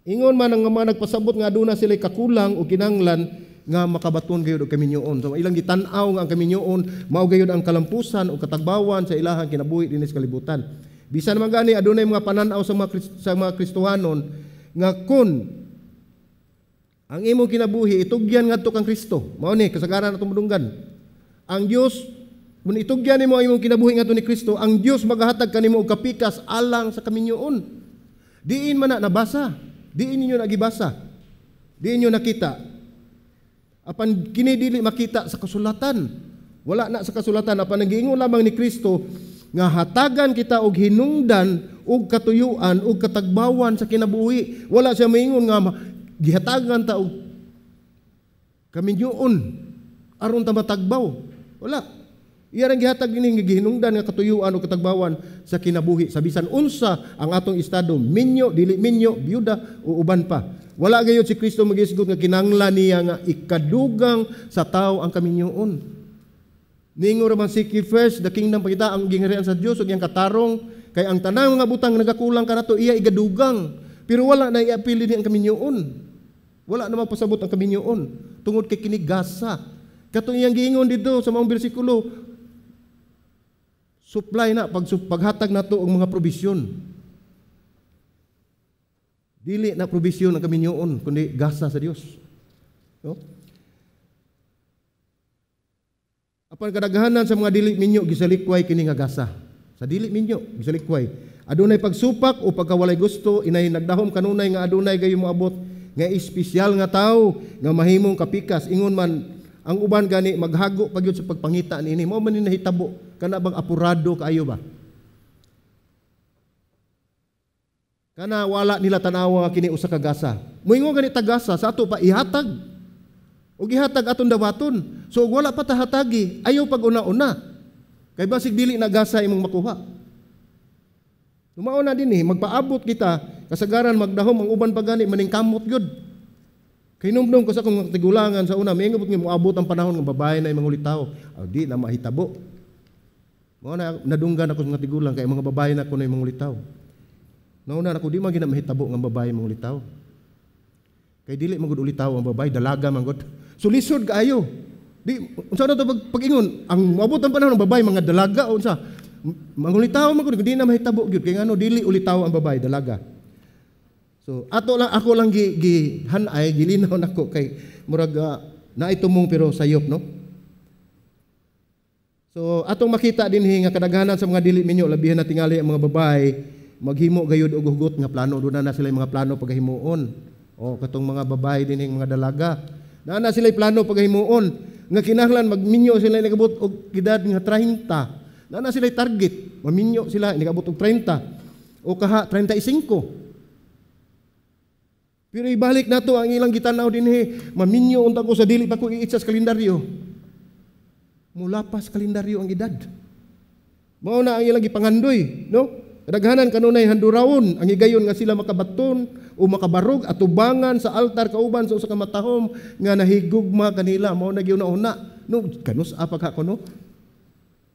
Ingon man ang mga nagpasabot nga aduna sila kakulang o kinanglan nga makabaton gayud og kaminyoon. So ilang gitan-aw nga ang kaminyoon mao gayud ang kalampusan o katagbawan sa ilahang kinabuhi dinhi sa kalibutan. Bisan man gani adunay mga panan-aw sa mga Kristohanon nga kun ang imong kinabuhi itugyan ngadto kang Kristo. Mao ni kasagaran atong madunggan. Ang Dios kun itugyan nimo ang imong kinabuhi ngadto ni Kristo, ang Dios magahatag kanimo og kapikas alang sa kaminyoon. Diin man na nabasa, diin ninyo nagibasa, diin ninyo nakita. Apan kini dili makita sa kasulatan. Wala na sa kasulatan, apan ang giingon lamang ni Kristo nga hatagan kita og hinungdan og katuyuan og katagbawan sa kinabuhi. Wala siya maingon nga gihatagan ta og kaminyoon aron ta matagbaw. Wala. Iya rang gihatag ini nga gihinungdan nga katuyuan o katagbawan sa kinabuhi sa bisan unsa ang atong estado, minyo, dili minyo, byuda o uban pa. Wala gayud si Kristo magisgot nga kinahanglan niya nga ikadugang sa tao ang kaminyoon. Ningo ra man, "Seek ye first the kingdom," pangita ang gingharian sa Dios ug iyang katarong, kay ang tanang mga butang nagakulang kanato iya igadugang. Pero wala na iapili ni ang kaminyoon. Wala na magpasabot ang kaminyoon tungod kay kini gasa. Katong iyang giingon dito sa maong bersikulo, supply na paghatag nato og mga probisyon. Dili na probisyon ang kaminyoon kundi gasa sa Dios. No? Apan kadaghanan sa mga dili minyo gisalikway kini nga gasa. Sa dili minyo gisalikway. Adunay pagsupak o pagkawalay gusto, inay nagdahom kanunay nga adunay gayon moabot nga espesyal nga tawo nga mahimong kapikas. Ingon man ang uban gani maghago pa gyud sa pagpangita niini. Mao man ni nahitabo kana bang apurado kaayo ba? Kana wala nila tanawa kini usa ka gasa. Moingon gani tagasa sa ato pa ihatag. Og ihatag atong dawaton. So og wala pa ta hatagi, ayaw pag una-una. Kay basig dili na gasa imong makuha. Mao na din eh, magpaabot kita, kasagaran magdahom ang uban pa gani maningkamot gyud. Kay numdum ko sa akong mga tigulangan sa una, moingon nga moabot ang panahon nga babae na imong ulitaw. Aw, di na mahitabo. Mao na nadunggan ako sa mga tigulang kay mga babae na kuno imong ulitaw. Nauna ako, di man gina mahitabo nga babae imong ulitaw. Kay dili man gud ulitaw ang babae, dalaga man gud. So lisod kaayo. Di unsa na to pag-ingon, ang moabot ang panahon ng babae mga dalaga o unsa. Mangulitaw man gud, di na mahitabo gyud kay ngano dili ulitaw ang babae, dalaga. So ato lang, ako lang gi, gi hanay gilinaw nako kay murag naay tumong pero sayop, no. So atong makita dinhi nga kadaghanan sa mga dili minyo, labihan na tingali ang mga babae, maghimo gayud og hugot nga plano. Doon na sila mga plano paghimuon. O katong mga babae dinhi, mga dalaga. Naa na sila plano paghimuon nga kinahanglan magminyo sila nagabot og edad nga 30. Naa na sila target, maminyo sila nagabot og 30 o kaha 35. Pero ibalik nato ang ilang gitanaw dinhi, maminyo unta ko sa dili pa ko iitsa sa kalendaryo. Mulapas kalendaryo ang edad. Mao na ang ilang gipangandoy, no? Kadaghanan kanunay handurawon ang higayon nga sila makabaton o makabarog atubangan sa altar kauban sa usa ka matahom nga nahigugma kanila. Mao na gyud una, no? Kanus apa ka kuno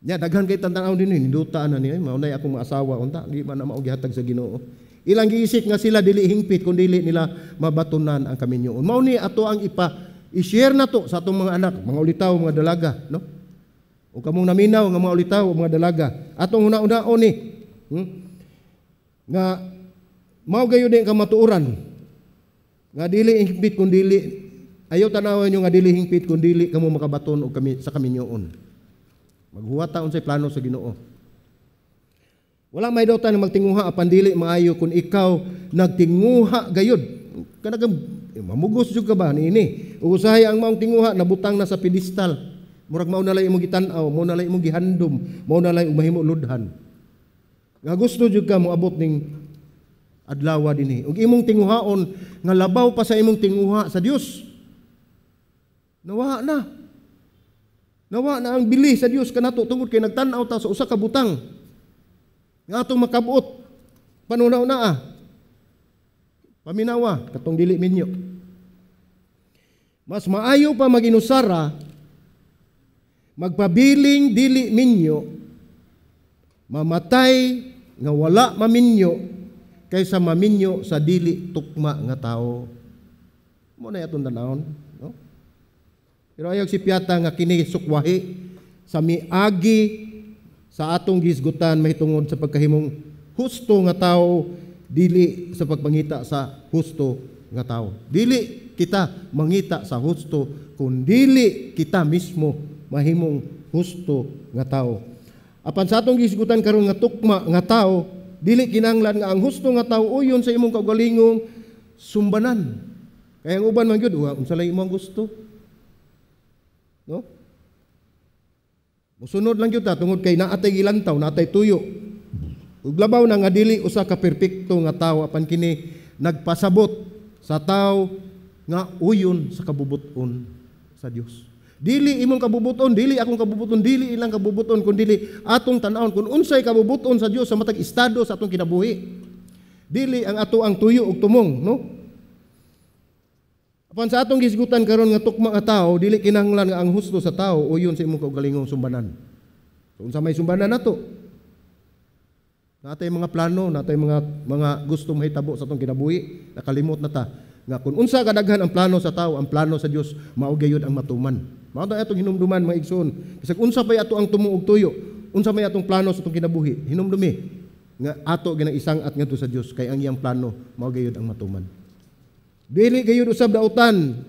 nya, daghan kay tan-aw dinhi, ninduta na niya, mao nay akong maasawa unta, di man na mao gihatag sa Ginoo. Ilang giisip nga sila dili hingpit kun dili nila mabatunan ang kaminyoon. Mao ni ato ang ipa i-share nato sa atong mga anak, mga ulitaw, mga dalaga, no? O kamong naminaw nga mga ulitaw, mga dalaga, atong una-unaon ni, Nga mao gayud ang kamatuoran nga dili hingpit kun dili, ayaw tanawan nyo nga dili hingpit kun dili kamo makabaton og kami sa kaminyoon. Maghuwat ta unsay plano sa Ginoo. Wala may dautan nga magtinguha, apan dili maayo kung ikaw nagtinguha gayud. Kanagang mamugos jud ka ba niini. Ug usahay ang maong tinguha nabutang na sa pedestal. Murag mao na lay imong gitan-aw, mao na lay imong gihandom, mao na lay mahimo ludhan. Nga gusto jud ka moabot ning adlaw dinhi. Ug imong tinguhaon nga labaw pa sa imong tinguha sa Dios. Nawa na. Nawa na ang bili sa Dios kanato tungod kay nagtan-aw ta sa usa ka butang nga atong makabot panuna-una. Paminawa katong dili minyo. Mas maayo pa maginusara, magpabiling dili minyo, mamatay nga wala maminyo, kaysa maminyo sa dili tukma nga tao. Mo na atong tanawon, no? Pero ayaw si Piata nga kini sukwahi sa miagi sa atong gisgutan mahitungod sa pagkahimong husto nga tao, dili sa pagpangita sa husto nga tao. Dili kita mangita sa husto kung dili kita mismo mahimong husto nga tao. Apan sa atong gisgutan karon nga tukma nga tao, dili kinahanglan nga ang husto nga tao uyon sa imong kaugalingong sumbanan. Kaya ang uban man gyud, unsa lay imong gusto? No? Musunod lang gyud ta tungod kay naatay gilantaw, naatay tuyo. Ug labaw na nga dili usa ka perpekto nga tawo, apan kini nagpasabot sa tawo nga uyon sa kabubuton sa Dios. Dili imong kabubuton, dili akong kabubuton, dili ilang kabubuton, kun dili atong tan-awon kung unsay kabubuton sa Dios sa matag estado sa atong kinabuhi. Dili ang ato ang tuyo ug tumong, no? Apan sa atong gisgutan karon nga tukma nga tawo, dili kinahanglan nga ang husto sa tawo uyon sa imong kaugalingong sumbanan. So, unsa may sumbanan nato? Natay mga plano, natay mga gusto mahitabo sa atong kinabuhi, nakalimot na ta nga kung unsa kadaghan ang plano sa tawo, ang plano sa Dios mao gayud ang matuman. Mao ta atong hinumduman, mga igsoon. Bisag unsa pay ato ang tumong og tuyo, unsa may atong plano sa atong kinabuhi, hinumdumi nga ato ginang isang at ngadto sa Dios kay ang iyang plano mao gayud ang matuman. Dili gayud usab dautan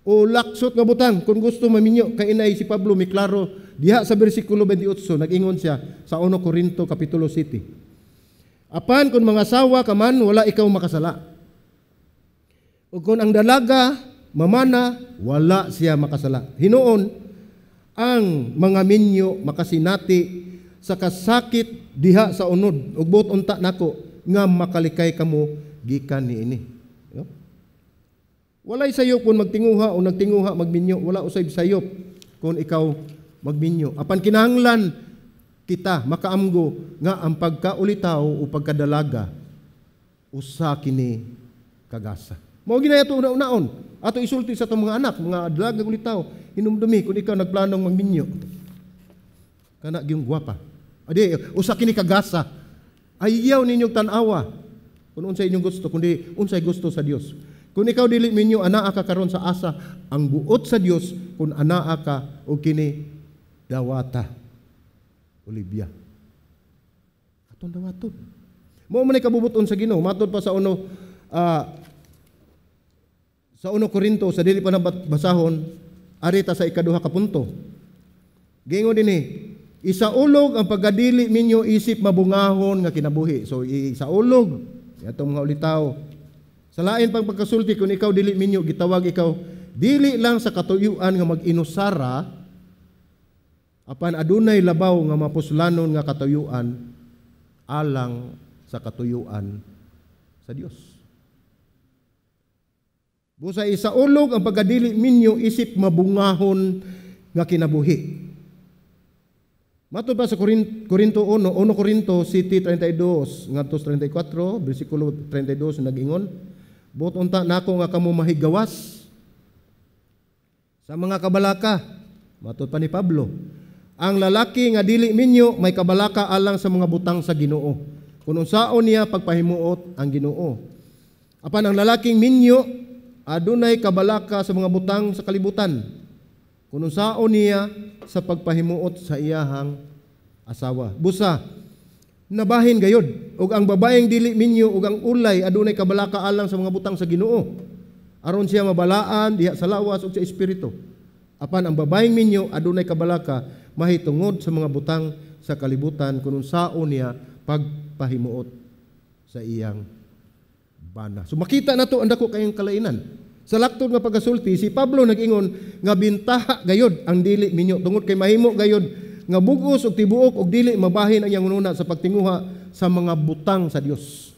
o laksot nga butang kung gusto maminyo kay inay si Pablo miklaro diha sa bersikulo 28. Nag-ingon siya sa 1 Corinto kapitulo 7: "Apan kung mga asawa ka man, wala ikaw makasala. Ug kung ang dalaga mamana, wala siya makasala. Hinuon ang mga minyo makasinati sa kasakit diha sa unod, ug buot unta nako nga makalikay kamo gikan niini." No? Walay sayop kung magtinguha o nagtinguha magminyo, wala usay sayop kung ikaw magminyo. Apan kinahanglan kita makaamgo nga ang pagkaulitaw o pagkadalaga usa kini kagasa. Mao ginay ato una-unaon. Ato isulti sa atong mga anak, mga dalaga ulitaw, hinumdumi kung ikaw nagplanong magminyo. Kana gyung gwapa. Adi, usa kini kagasa. Ayaw ninyong tan-awa kung unsay inyong gusto, kundi unsay gusto sa Dios. Kung ikaw dili minyo, anaa ka karon sa asa ang buot sa Dios kung anaa ka og kini dawata. Olivia. Atong dawaton. Mao man ay kabubuton sa Ginoo. Matod pa sa 1 Korinto, sa dili pa na basahon, arita sa ikaduha ka punto. Giingon dinhi, isaulog ang pagkadili minyo isip mabungahon nga kinabuhi. So isaulog atong mga ulitaw. Sa lain pang pagkasulti, kung ikaw dili minyo, gitawag ikaw dili lang sa katuyuan nga mag-inusara, apan adunay labaw nga mapuslanon nga katuyuan alang sa katuyuan sa Dios. Busa isaulog ang pagkadili minyo isip mabungahon nga kinabuhi. Matod pa sa Korinto 1, 1 Korinto 7:32 ngadto 34, bersikulo 32 nag-ingon, "Buot unta nako nga kamo mahigawas sa mga kabalaka." Matod pa ni Pablo, ang lalaki nga dili minyo may kabalaka alang sa mga butang sa Ginoo, kung unsaon niya pagpahimuot ang Ginoo. Apan ang lalaking minyo adunay kabalaka sa mga butang sa kalibutan, kung unsaon niya sa pagpahimuot sa iyahang asawa. Busa nabahin gayod og ang babaeng dili minyo ug ang ulay adunay kabalaka alang sa mga butang sa Ginoo, aron siya mabalaan diha sa lawas ug sa espiritu. Apan ang babaeng minyo adunay kabalaka mahitungod sa mga butang sa kalibutan, kun unsaon niya pagpahimuot sa iyang bana." So makita nato ang dako kayong kalainan. Sa laktod nga pagkasulti, si Pablo nag-ingon nga bintaha gayod ang dili minyo tungod kay mahimo gayod nga bugos og tibuok og dili mabahin ang iyang hunahuna sa pagtinguha sa mga butang sa Dios.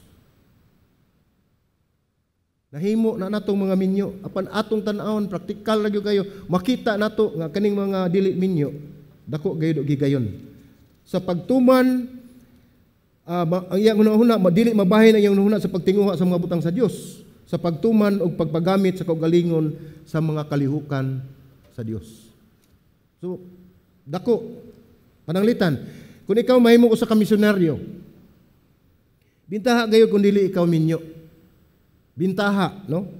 Nahimo na natong mga minyo, apan atong tan-awon praktikal ra gyud kayo makita nato nga kaning mga dili minyo dako gayud og higayon. Sa pagtuman ang iyang hunahuna, dili mabahin ang iyang hunahuna sa pagtinguha sa mga butang sa Dios, sa pagtuman og pagpagamit sa kaugalingon sa mga kalihukan sa Dios. So dako pananglitan kung ikaw mahimo usa ka misyonaryo, bintaha gayo kung dili ikaw minyo. Bintaha, no?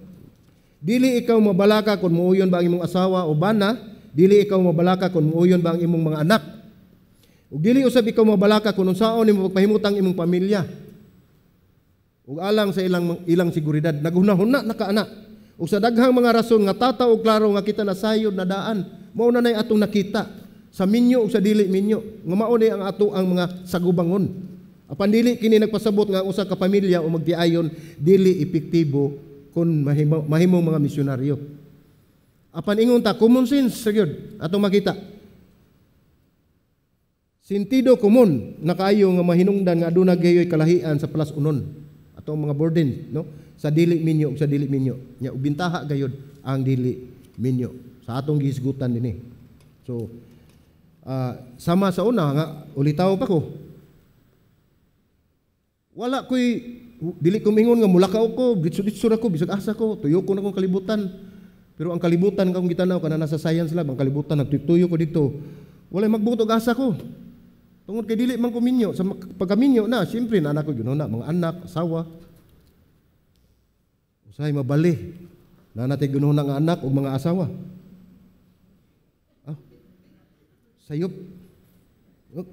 Dili ikaw mabalaka kung muuyon ba ang imong asawa o bana, dili ikaw mabalaka kung muuyon ba ang imong mga anak. Ug dili usab ikaw mabalaka kung unsaon nimo pagpahimutang imong pamilya. Ug alang sa ilang seguridad, naghunahuna na ka ana. Ug sa daghang mga rason nga tataw og klaro nga kita nasayod na daan, mao na nay atong nakita sa minyo ug sa dili minyo, nga mao ni ang ato ang mga sagubangon. Apan dili kini nagpasabot nga ang usa ka pamilya o magtiayon dili epektibo kung mahimong mga misyonaryo. Apan ingon ta, common sense sa gyud atong makita. Sentido komon na kaayo nga mahinungdan nga aduna gayoy kalahian sa plus unon atong mga burden, no, sa dili minyo ug sa dili minyo. Nya ubintaha gayud ang dili minyo sa atong gihisgutan dinhi. So sama sa una nga ulitaw pa ko. Wala ko'y dili ko mingon nga mulakaw ko, ditso-ditso ra ko, bisag asa ko, tuyo ko na akong kalibutan. Pero ang kalibutan kung gitanaw kana nasa science lab, ang kalibutan nagtuyo ko dito. Walay magbuot og asa ko. Tungod kay dili man ko minyo, sa pagkaminyo na, siyempre na anak ko yun na, mga anak, asawa. Usahay mabali. Na natay ganoon nga anak ug mga asawa. Ah, sayop.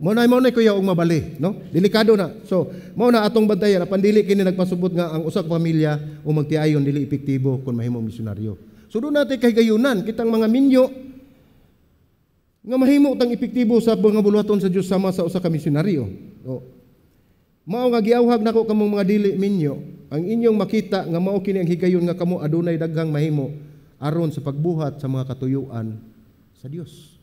Mao na kuya og mabali, no? Delikado na. So, mao na atong bantayan apan dili kini nagpasubot nga ang usa ka pamilya o magtiayon dili epektibo kung mahimong misyonaryo. So doon natin kahigayunan kitang mga minyo nga mahimo tang epektibo sa mga buluhaton sa Dios sama sa usa ka misyonaryo. O, mao nga giawhag nako kamong mga dili minyo, ang inyong makita nga mao kini ang higayon nga kamo adunay daghang mahimo aron sa pagbuhat sa mga katuyuan sa Dios.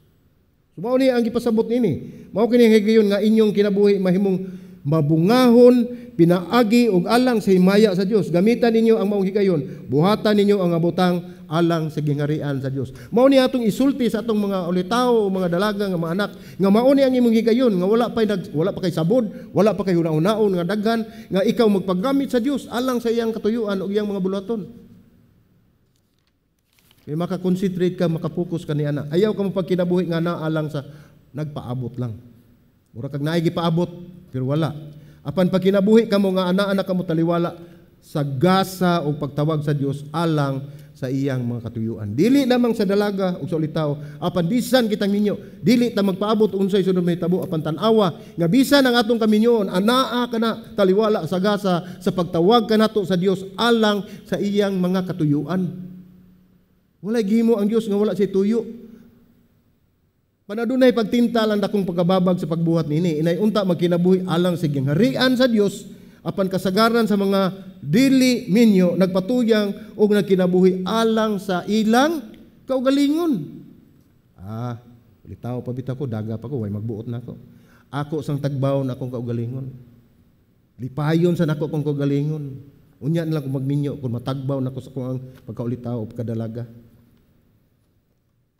So mao ni ang gipasabot niini. Mao kini ang higayon nga inyong kinabuhi mahimong mabungahon pinaagi og alang sa himaya sa Dios. Gamitan ninyo ang maong higayon, buhatan ninyo ang abutang alang sa gingharian sa Dios. Mao ni atong isulti sa atong mga ulitawo, mga dalaga nga mga anak nga mao ni ang imong higayon nga wala pa kay sabod, wala pa kay huna-hunaon nga daghan nga ikaw magpaggamit sa Dios alang sa iyang katuyuan ug iyang mga buluhaton. Kay maka-concentrate ka, makapokus ka ni ana. Ayaw ka mo pagkinabuhi nga naa lang sa nagpaabot lang. Mura kag naay gipaabot pero wala. Apan pagkinabuhi kamo nga ana-ana kamo taliwala sa gasa o pagtawag sa Dios alang sa iyang mga katuyuan. Dili lamang sa dalaga o sa ulitaw, apan bisan kitang minyo, dili ta magpaabot unsay sunod mahitabo, apan tan-awa nga bisan ang atong kaminyoon anaa kana taliwala sa gasa sa pagtawag kanato sa Dios alang sa iyang mga katuyuan. Walay gihimo ang Dios nga wala siya tuyo. Panadunay pagtintal ang dakong pagkababag sa pagbuhat niini, inay unta magkinabuhi alang sa gingharian sa Dios, apan kasagaran sa mga dili minyo nagpatuyang og nagkinabuhi alang sa ilang kaugalingon. Ah, litaw pa bitaw ko, daga pa ko, way magbuot na ako. Ako sang tagbawon akong kaugalingon. Lipayon sa nako akong kaugalingon. Unya na lang kung magminyo kung matagbaw nako sa akong pagkaulitaw o pagkadalaga.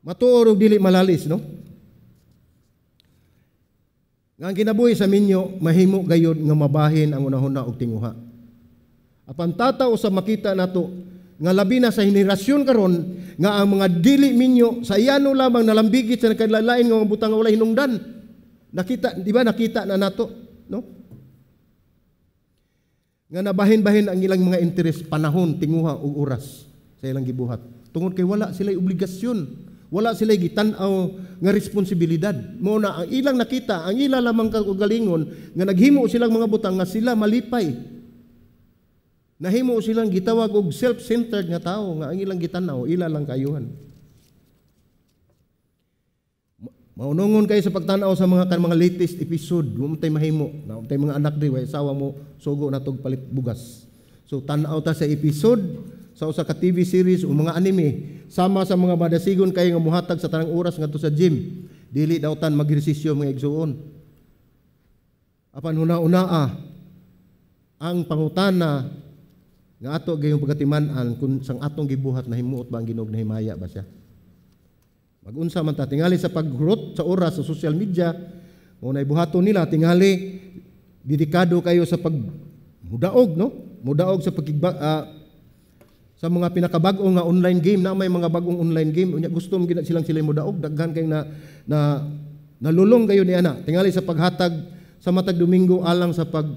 Matuod og dili malalis, no? Nga ang kinabuhi sa minyo, mahimo gayod nga mabahin ang unahuna og tinguha. Apan tataw sa makita nato nga labi na sa henerasyon karon nga ang mga dili minyo sa iyano lamang nalambigit sa nagkalain nga mga butang nga walay hinungdan. Nakita, di ba nakita na nato, no? Nga nabahin-bahin ang ilang mga interes, panahon, tinguha ug oras sa ilang gibuhat. Tungod kay wala sila obligasyon, wala sila gitan-aw nga responsibilidad. Mao na ang ilang nakita, ang ila lamang kaugalingon nga naghimo silang mga butang nga sila malipay. Nahimo silang gitawag og self-centered nga tawo nga ang ilang gitan-aw ila lang kaayuhan. Maunongon kayo sa pagtan-aw sa mga kan mga latest episode, wa man tay mahimo, na tay mga anak diri way asawa mo sugo na tog palit bugas. So tan-aw ta sa episode sa usa ka TV series o mga anime, sama sa mga madasigon kayo nga muhatag sa tanang oras ngadto sa gym. Dili daw tan mag-ehersisyo mga igsuon. Apan huna-unaa ang pangutana nga ato gayong pagatiman-an kung sang atong gibuhat nahimuot ba ang Ginoo, nahimaya ba siya. Magunsa man ta tingali sa paggrowth sa oras sa social media, mao nay buhaton nila tingali dedikado kayo sa pag mudaog, no? Mudaog sa pagkigba, sa mga pinakabag-o nga online game na may mga bagong online game unya gusto mo gina silang sila mudaog, daghan kay na na nalulong kayo ni ana tingali sa paghatag sa matag Domingo alang sa pag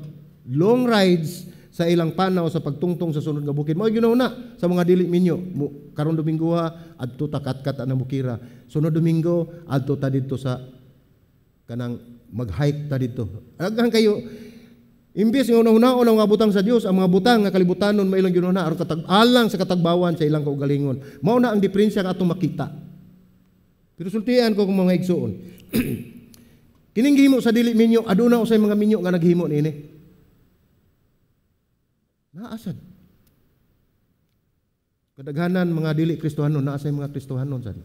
long rides sa ilang panaw sa pagtungtong sa sunod nga bukid. Mao gyud na sa mga dili minyo. Karon Domingo ha, adto ta katkat ang bukira. Sunod Domingo adto ta didto sa kanang mag-hike ta didto. Daghan kayo imbes nga una-unaon ang mga butang sa Dios, ang mga butang nga kalibutanon mailang gyud na aron katag alang sa katagbawan sa ilang kaugalingon. Mao na ang diferensya nga atong makita. Pero sultian ko kung mga igsuon. Kining gihimo sa dili minyo, aduna usay mga minyo nga naghimo niini. Naasad. Kadaghanan mga dili Kristohanon, naa say mga Kristohanon sad.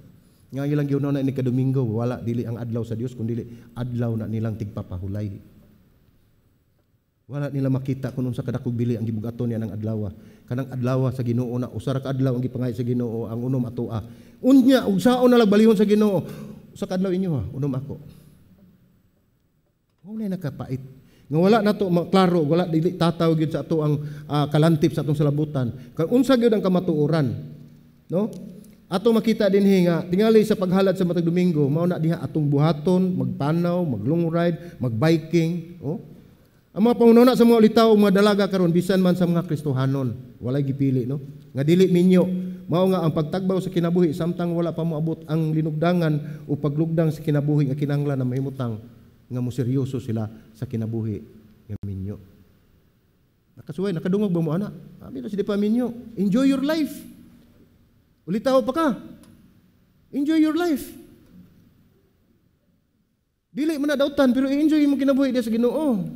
Nga ilang gihuna na ni kadomingo, wala, dili ang adlaw sa Dios kun dili adlaw na nilang tigpapahulay. Wala nila makita kung unsa kadakog bili ang gibugaton niya ng adlaw. Kanang adlaw sa Ginoo na usa ra ka adlaw ang gipangay sa Ginoo, ang unom atoa. Unya ug saon na lang balihon sa Ginoo. Usa ka adlaw inyo ha, unom ako. Mao na nakapait. Nga wala nato klaro, wala, dili tataw gyud sa ato ang kalantip sa atong salabutan. Kung unsa gyud ang kamatuoran, no? Ato makita dinhi nga tingali sa paghalad sa matag Domingo, mao na diha atong buhaton, magpanaw, mag-long ride, magbiking, oh. Ang mga pangununa sa mga ulitaw, mga dalaga karon, bisan man sa mga Kristohanon, walay gipili, no? Nga dili minyo, mao nga ang pagtagbaw sa kinabuhi samtang wala pa moabot ang linugdangan o paglugdang sa kinabuhi nga kinahanglan na mahimutang nga mo seryoso sila sa kinabuhi nga minyo. Nakasuway, nakadungog ba mo ana? Abi na sila pa minyo. Enjoy your life. Ulitaw pa ka. Enjoy your life. Dili man na dautan, pero i-enjoy mo kinabuhi diya sa Ginoo.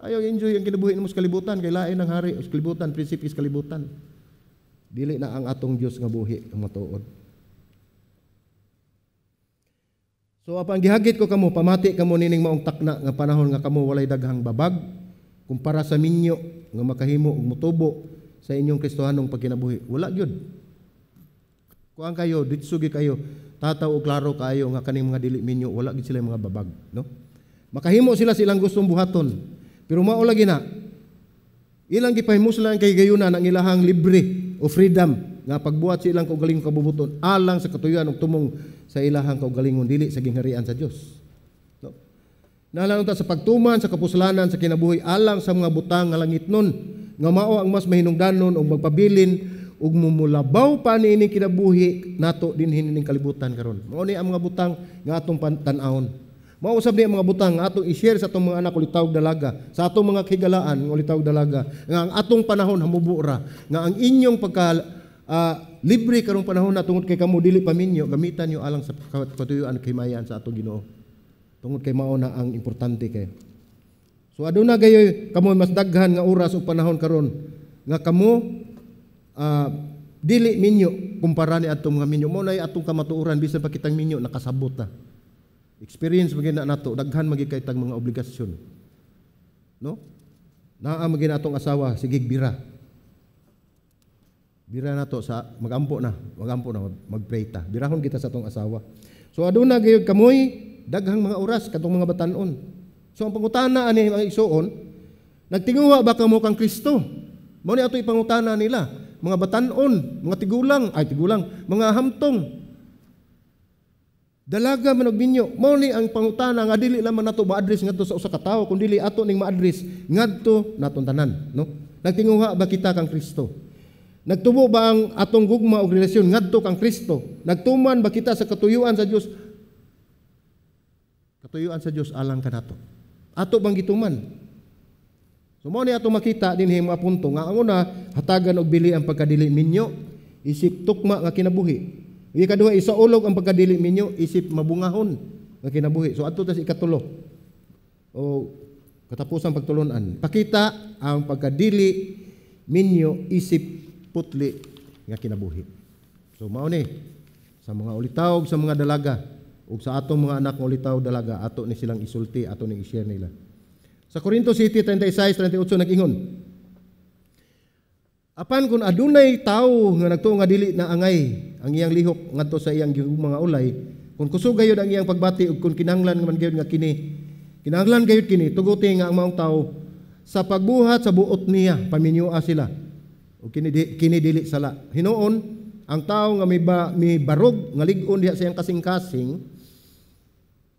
Ayaw enjoy ang kinabuhi nimo sa kalibutan kay lain ang hari sa kalibutan, prinsipe sa kalibutan. Dili na ang atong Dios nga buhi ang matuod. So apan gihagit ko kamo, pamati kamo nining maong takna nga panahon nga kamo walay daghang babag kumpara sa minyo nga makahimo og motubo sa inyong Kristohanong pagkinabuhi. Wala gyud. Kuan kayo, ditso gyud kayo, tataw og klaro kaayo nga kaning mga dili minyo wala gyud sila mga babag, no? Makahimo sila silang gustong buhaton. Pero mao lagi na, ilang gipahimuslan kay gayuna ang ilahang libre o freedom nga pagbuhat sa ilang kaugalingong kabubuton alang sa katuyuan ug tumong sa ilahang kaugalingon dili sa gingharian sa Dios. No? Nalang ta sa pagtuman sa kapuslanan sa kinabuhi alang sa mga butang nga langitnon nga mao ang mas mahinungdanon ug magpabilin ug mumulabaw pa niini kinabuhi nato dinhi nining kalibutan karon. Mao ni ang mga butang nga atong tan-awon. Mao usab ni ang mga butang nga atong i-share sa atong mga anak ulitaw dalaga, sa atong mga kahigalaan ulitaw dalaga, nga ang atong panahon hamubo ra, nga ang inyong pagka libre karong panahon na tungod kay kamo dili pa minyo, gamitan niyo alang sa katuyuan kay himayan sa atong Ginoo. Tungod kay mao na ang importante kay. So aduna gayoy kamo mas daghan nga oras ug panahon karon nga kamo dili minyo kumpara ni atong mga minyo. Mao nay atong kamatuoran, bisan pa kitang minyo nakasabot na. Experience magin na nato, daghan magid kay tag mga obligasyon. No? Naa magin atong asawa sige bira. Bira nato sa magampo na, magpray ta. Birahon kita sa atong asawa. So aduna gayud kamoy daghang mga oras katong mga batan-on. So ang pangutana ani mga igsuon, nagtinguha ba kamo kang Kristo? Mao ni ato ipangutana nila, mga batan-on, mga tigulang, ay tigulang, mga hamtong. Dalaga man og minyo. Mao ni ang pangutana nga dili lamang nato ma-address ngadto sa usa ka tawo, kun dili ato ning ma-address ngadto natong tanan, no? Nagtinguha ba kita kang Kristo? Nagtubo ba ang atong gugma og relasyon ngadto kang Kristo? Nagtuman ba kita sa katuyuan sa Dios? Katuyuan sa Dios alang kanato. Ato bang gituman? So mao ni ato makita dinhi mga punto nga ang una, hatagan og bili ang pagkadili minyo, isip tukma nga kinabuhi. Ikaduha, isaulog ang pagkadili minyo, isip mabungahon nga kinabuhi. So adto ta sa ikatulo o katapusang pagtulunan. Pakita ang pagkadili minyo isip putli nga kinabuhi. So mao ni sa mga ulitaw, sa mga dalaga ug sa atong mga anak nga ulitaw dalaga, ato ni silang isulti, ato ni i-share nila. Sa Corinto City 36:38 nag-ingon, apan kung adunay tawo nga nagtuo nga dili na angay ang iyang lihok ngadto sa iyang mga ulay, kung kusog gayud ang iyang pagbati ug kung kinahanglan man gayud nga kini, kinahanglan gayud kini, tuguti nga ang maong tawo sa pagbuhat sa buot niya, paminyoa sila. O kini, kini dili sala. Hinuon ang tawo nga may barog nga lig-on diha sa iyang kasing-kasing,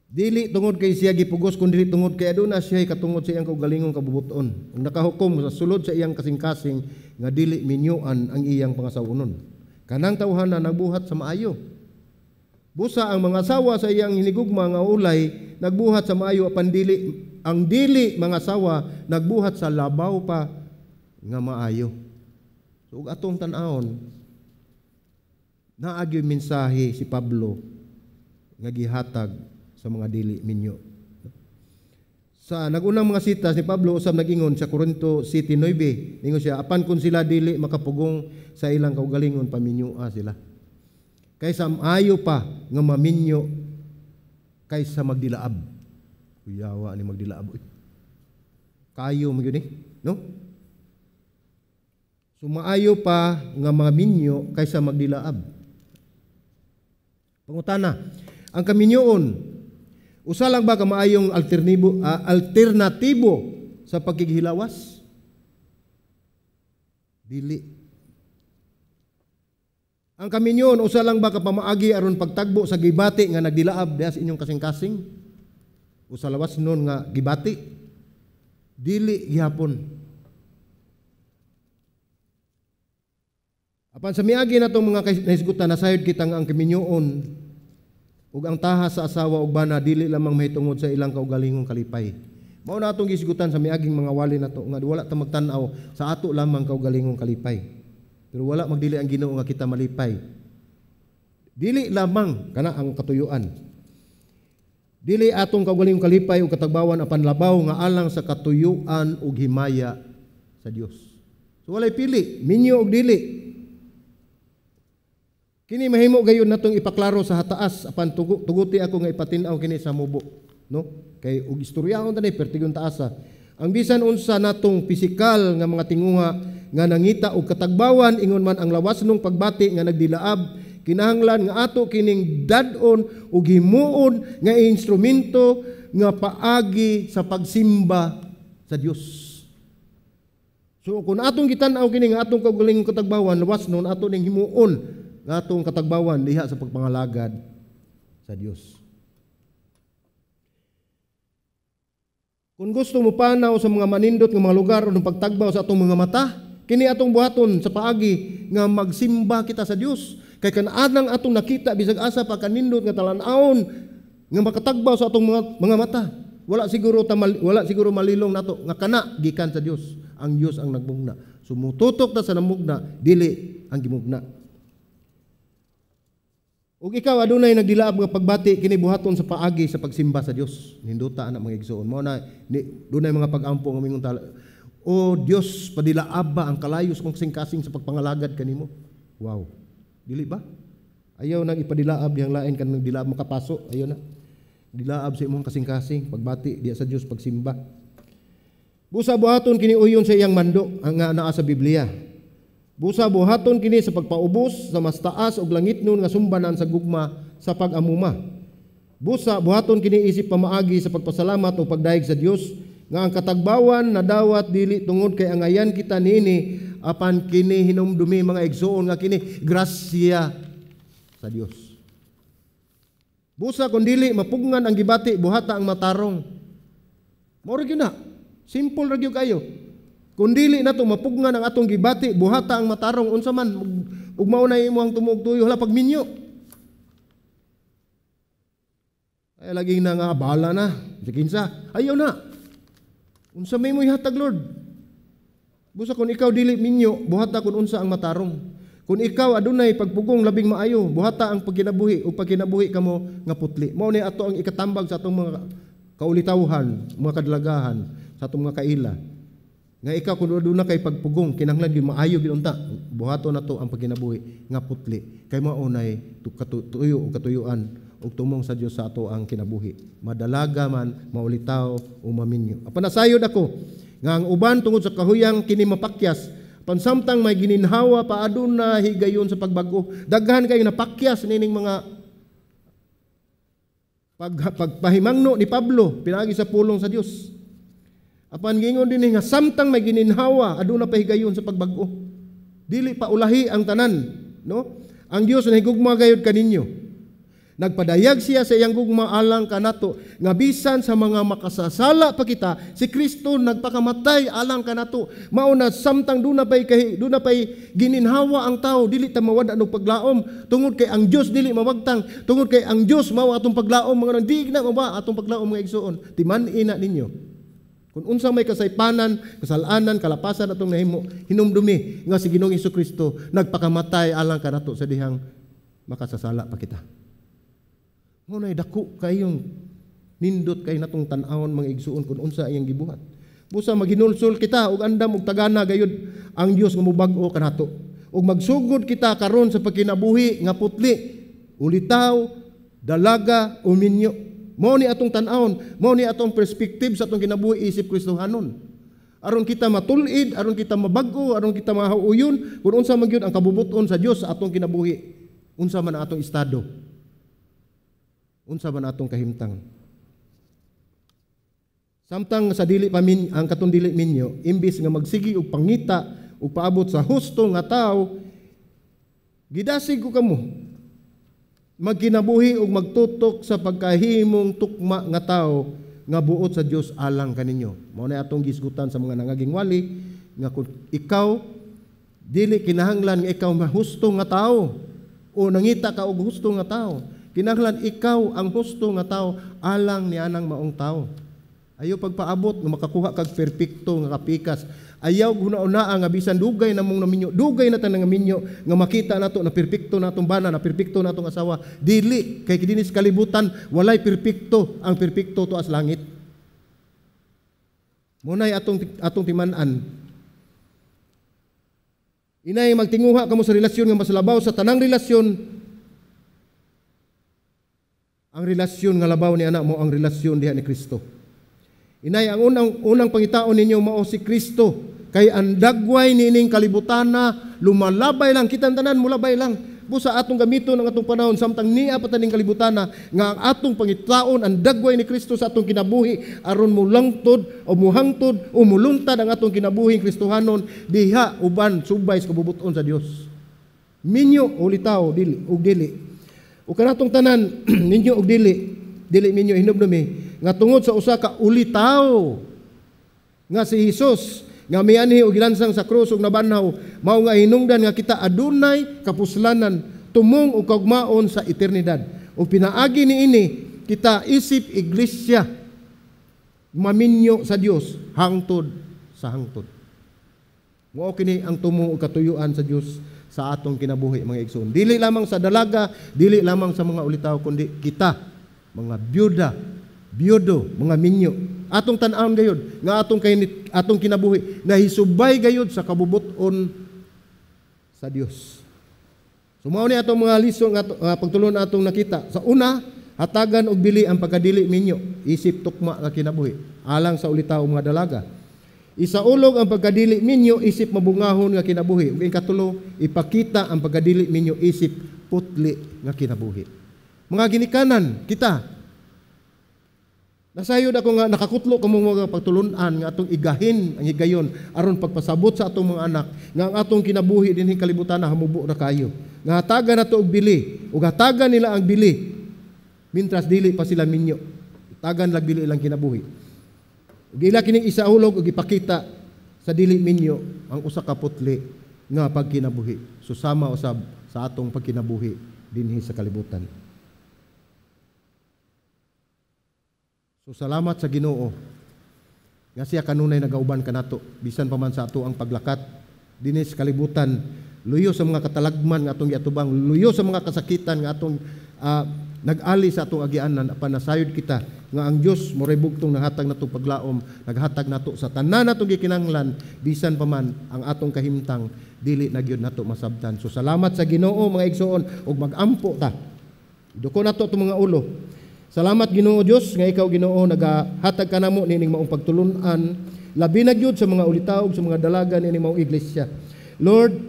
dili tungod kay siya gipugos, kun dili tungod kay aduna siya katungod sa iyang kaugalingong kabubuton. Ug nakahukom sa sulod sa iyang kasing-kasing nga dili minyuan ang iyang pangasawonon. Kanang tawhana nagbuhat sa maayo. Busa ang mga asawa sa iyang hinigugma nga ulay nagbuhat sa maayo, apan dili ang dili mga asawa nagbuhat sa labaw pa nga maayo. So ug atong tan-awon, naa gyud mensahe si Pablo nga gihatag sa mga dili minyo. Sa nagunang mga sitas ni Pablo usab nag-ingon sa Corinto 7:9, ningon siya, apan kung sila dili makapugong sa ilang kaugalingon, paminyoa sila. Kaysa maayo pa nga maminyo kaysa magdilaab. Kuyawa ni magdilaab. Uy. Kayo man gyud ni, no? So maayo pa nga maminyo kaysa magdilaab. Pangutana, ang kaminyoon, usa lang ba ka maayong alternatibo sa pagkighilawas? Dili. Ang kaminyoon, usa lang ba ka pamaagi aron pagtagbo sa gibati nga nagdilaab diha sa inyong kasing-kasing? Usa lawas nun nga gibati? Dili gihapon. Apan sa miagi natong mga nahisgutan, nasayod kita nga ang kaminyoon ug ang tahas sa asawa ug bana dili lamang mahitungod sa ilang kaugalingong kalipay. Mao na atong gisgutan sa miaging mga wali nato nga wala ta magtan-aw sa ato lamang kaugalingong kalipay. Pero wala magdili ang Ginoo nga kita malipay. Dili lamang kana ang katuyuan. Dili atong kaugalingong kalipay ug katagbawan apan labaw nga alang sa katuyuan ug himaya sa Dios. So walay pili, minyo og dili. Kini mahimo gayon natong ipaklaro sa hataas apan tuguti ako nga ipatin-aw kini sa mubo, no? Kay og istoryahon tani pertigon taasa. Ang bisan unsa natong pisikal nga mga tinguha nga nangita og katagbawan ingon man ang lawas nung pagbati nga nagdilaab, kinahanglan nga ato kining dad-on ug himuon nga instrumento nga paagi sa pagsimba sa Dios. So kung atong gitan-aw kini nga atong kaugalingong katagbawan, lawas nun ato ning himuon nga atong katagbawan diha sa pagpangalagad sa Dios. Kung gusto mo panaw sa mga manindot nga mga lugar o pagtagbaw sa atong mga mata, kini atong buhaton sa paagi nga magsimba kita sa Dios. Kay kananang atong nakita bisag asa pa kanindot nga talan-awon nga makatagbaw sa atong mga mata. Wala siguro malilong nato nga kana gikan sa Dios. Ang Dios ang nagmugna. Sumututok ta sa namugna, dili ang gimugna. Ug ikaw adunay nagdilaab nga pagbati kini buhaton sa paagi sa pagsimba sa Dios. Nindota ana mga igsoon. Mao na dunay mga pag-ampo nga mingon tala, O Dios, padilaab ba ang kalayo sa kong kasing-kasing sa pagpangalagad kanimo? Wow. Dili ba? Ayaw nang ipadilaab dihang lain kanang dilaab makapaso. Ayaw na. Dilaab sa imong kasing-kasing pagbati diha sa Dios pagsimba. Busa buhaton kini uyon sa iyang mando ang nga naa sa Biblia. Busa buhaton kini sa pagpaubos sa mas taas og langitnon nga sumbanan sa gugma sa pag-amuma. Busa buhaton kini isip pamaagi sa pagpasalamat o pagdayeg sa Dios nga ang katagbawan nadawat dili tungod kay angayan kita niini apan kini hinumdumi mga igsoon nga kini grasya sa Dios. Busa kun dili mapugnan ang gibati, buhata ang matarong. Mao ra gyud na. Simple ra gyud kayo. Kung dili nato mapugnan ang atong gibati, buhata ang matarong, unsa man ug mao na imo ang tumuog tuyo, hala pagminyo. Ay laging na nga bahala na, sa kinsa. Ayaw na. Unsa may mo ihatag, Lord? Busa kung ikaw dili minyo, buhata kung unsa ang matarong. Kung ikaw adunay pagpugong labing maayo, buhata ang pagkinabuhi o pagkinabuhi kamo nga putli. Mao ni ato ang ikatambag sa atong mga kaulitawhan, mga kadlagahan, sa atong mga kaila. Nga ikaw kung aduna kay pagpugong, kinahanglan gyud maayo gyud unta, buhaton nato ang pagkinabuhi nga putli. Kay mao nay tuyo o katuyuan ug tumong sa Dios sa ato ang kinabuhi. Madalaga man, maulitaw o maminyo. Apan nasayod ako nga ang uban tungod sa kahuyang kini mapakyas, pansamtang may gininhawa pa aduna higayon sa pagbag-o. Daghan kayo napakyas nining mga pagpahimangno ni Pablo pinaagi sa pulong sa Dios. Apan gingon dinhi nga samtang may gininhawa aduna pa higayon sa pagbag-o. Dili pa ulahi ang tanan, no? Ang Dios nahigugma gayud kaninyo. Nagpadayag siya sa iyang gugma alang kanato nga bisan sa mga makasasala pa kita, si Kristo nagpakamatay alang kanato. Mao na samtang duna pay gininhawa ang tao, dili ta mawad og paglaom tungod kay ang Dios dili mawagtang, tungod kay ang Dios mao atong paglaom, mga di na mawa atong paglaom mga igsoon. Timan-ina ninyo. Kung unsa may kasaypanan, kasalanan, kalapasan atong nahimo, hinumdumi nga si Ginoong Hesukristo nagpakamatay alang kanato sa dihang makasasala pa kita. Ngunay dako kayong Nindot kay natong tan-awon, mga igsuon, kung unsa iyang gibuhat. Busa maghinulsol kita og andam og tagana gayud ang Dios nga mobag-o kanato. Ug magsugod kita karon sa pagkinabuhi nga putli, ulitaw, dalaga o minyo. Mao ni atong tan-awon, mao ni atong perspektive sa atong kinabuhi isip Kristohanon. Aron kita matul-id, aron kita mabag-o, aron kita mahuuyon kung unsa man gyud ang kabubuton sa Dios sa atong kinabuhi. Unsa man ang atong estado? Unsa man atong kahimtang? Samtang sa dili pa min, ang katong dili minyo, imbis nga magsigi og pangita ug paabot sa husto nga tawo, gidasig ko kamo magkinabuhi ug magtutok sa pagkahimong tukma nga tawo nga buot sa Dios alang kaninyo. Mao na atong gisgutan sa mga nangaging wali nga kung ikaw dili kinahanglan nga ikaw mahusto nga tawo o nangita ka og husto nga tawo, kinahanglan ikaw ang husto nga tawo alang nianang maong tawo. Ayaw pagpaabot nga makakuha kag perpekto nga kapikas. Ayaw huna-hunaa nga bisan dugay na mong naminyo, dugay na tanang minyo nga makita nato na perpekto na atong bana, na perpekto na atong asawa. Dili kay dinhi sa kalibutan walay perpekto, ang perpekto tuas langit. Munay atong timan-an. Inay magtinguha kamo sa relasyon nga mas labaw sa tanang relasyon. Ang relasyon nga labaw ni anak mo ang relasyon diha ni Kristo. Inay, ang unang pangitaon ninyo mao si Kristo. Kay ang dagway niining kalibutana, lumalabay lang, kitang tanan, mulabay lang. Busa atong gamiton ang atong panahon, samtang niya pa taning kalibutana, nga ang atong pangitaon, ang dagway ni Kristo sa atong kinabuhi, aron mulangtod o muhangtod o muluntad ang atong kinabuhi Kristohanon, diha uban subay sa kabubuton sa Dios. Minyo o litaw, dili, og dili. O kanatong tanan, ninyo og dili, dili minyo hinubnumi, nga tungod sa usa ka ulitaw nga si Hesus nga mianhi og gilansang sa krus ug nabanhaw, mao nga hinungdan nga kita adunay kapuslanan tumong og kaugmaon sa eternidad. Ug pinaagi niini kita isip iglesia maminyo sa Dios hangtod sa hangtod. Mao kini ang tumong og katuyuan sa Dios sa atong kinabuhi, mga igsoon. Dili lamang sa dalaga, dili lamang sa mga ulitaw, kundi kita mga byuda, biyudo, mga minyo. Atong tan-awon gayud nga atong kinabuhi nahisubay gayud sa kabubuton sa Dios. So mao ni atong mga liso nga pagtulon atong nakita. Sa una, hatagan og bili ang pagkadili minyo, isip tukma nga kinabuhi alang sa ulitaw mga dalaga. Isaulog ang pagkadili minyo, isip mabungahon nga kinabuhi. Ug ikatulo, ipakita ang pagkadili minyo, isip putli nga kinabuhi. Mga ginikanan kita, nasayod ako nga nakakutlo kamo mga pagtulun-an nga atong igahin ang higayon aron pagpasabot sa atong mga anak nga ang atong kinabuhi dinhi kalibutan na hamubo na kayo. Nga hatagan nato og bili ug hatagan nila ang bili mintras dili pa sila minyo. Tagan lag bili ilang kinabuhi. Ug ila kining isaulog ug ipakita sa dili minyo ang usa ka putli nga pagkinabuhi. Susama usab sa atong pagkinabuhi dinhi sa kalibutan. So salamat sa Ginoo nga siya kanunay nagauban kanato bisan pa man sa ato ang paglakat dinhi sa kalibutan, luyo sa mga katalagman nga atong giatubang, luyo sa mga kasakitan nga atong nag-ali sa atong agianan, apan nasayod kita nga ang Dios moray bugtong nahatag nato paglaom, naghatag nato sa tanan natong gikinahanglan bisan pa man ang atong kahimtang dili na gyud nato masabtan. So salamat sa Ginoo, mga igsoon, ug mag-ampo ta. Duko nato itong mga ulo. Salamat Ginoo Dios nga ikaw Ginoo nagahatag kanamo niining maong pagtulun-an, labi na gyud sa mga ulitaw sa mga dalaga niining maong iglesia. Lord,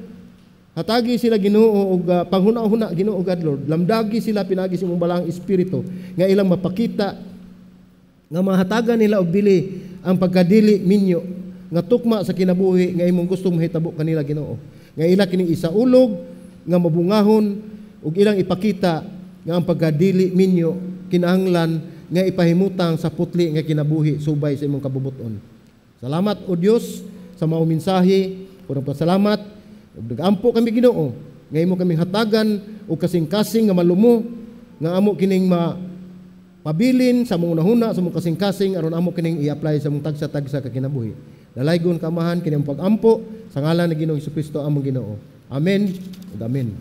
hatagi sila Ginoo og panghuna-huna Ginoo God Lord. Lamdagi sila pinaagi sa imong balaang espiritu nga ilang mapakita nga mahatagan nila og bili ang pagkadili minyo nga tukma sa kinabuhi nga imong gustong mahitabo kanila Ginoo. Nga ila kining isaulog nga mabungahon ug ilang ipakita nga ang pagkadili minyo kinahanglan nga ipahimutang sa putli nga kinabuhi subay sa imong kabubuton. Salamat o Dios sa maong mensahe. Kunang pasalamat ug nagampo kami Ginoo nga imo kaming hatagan og kasing-kasing nga malumo nga amo kining mapabilin sa among hunahuna sa among kasing-kasing aron amo kining i-apply sa among tagsa-tagsa ka kinabuhi. Dalaygon kamahan kini ang pag-ampo sa ngalan ni Ginoong Hesukristo among Ginoo. Amen ug amen.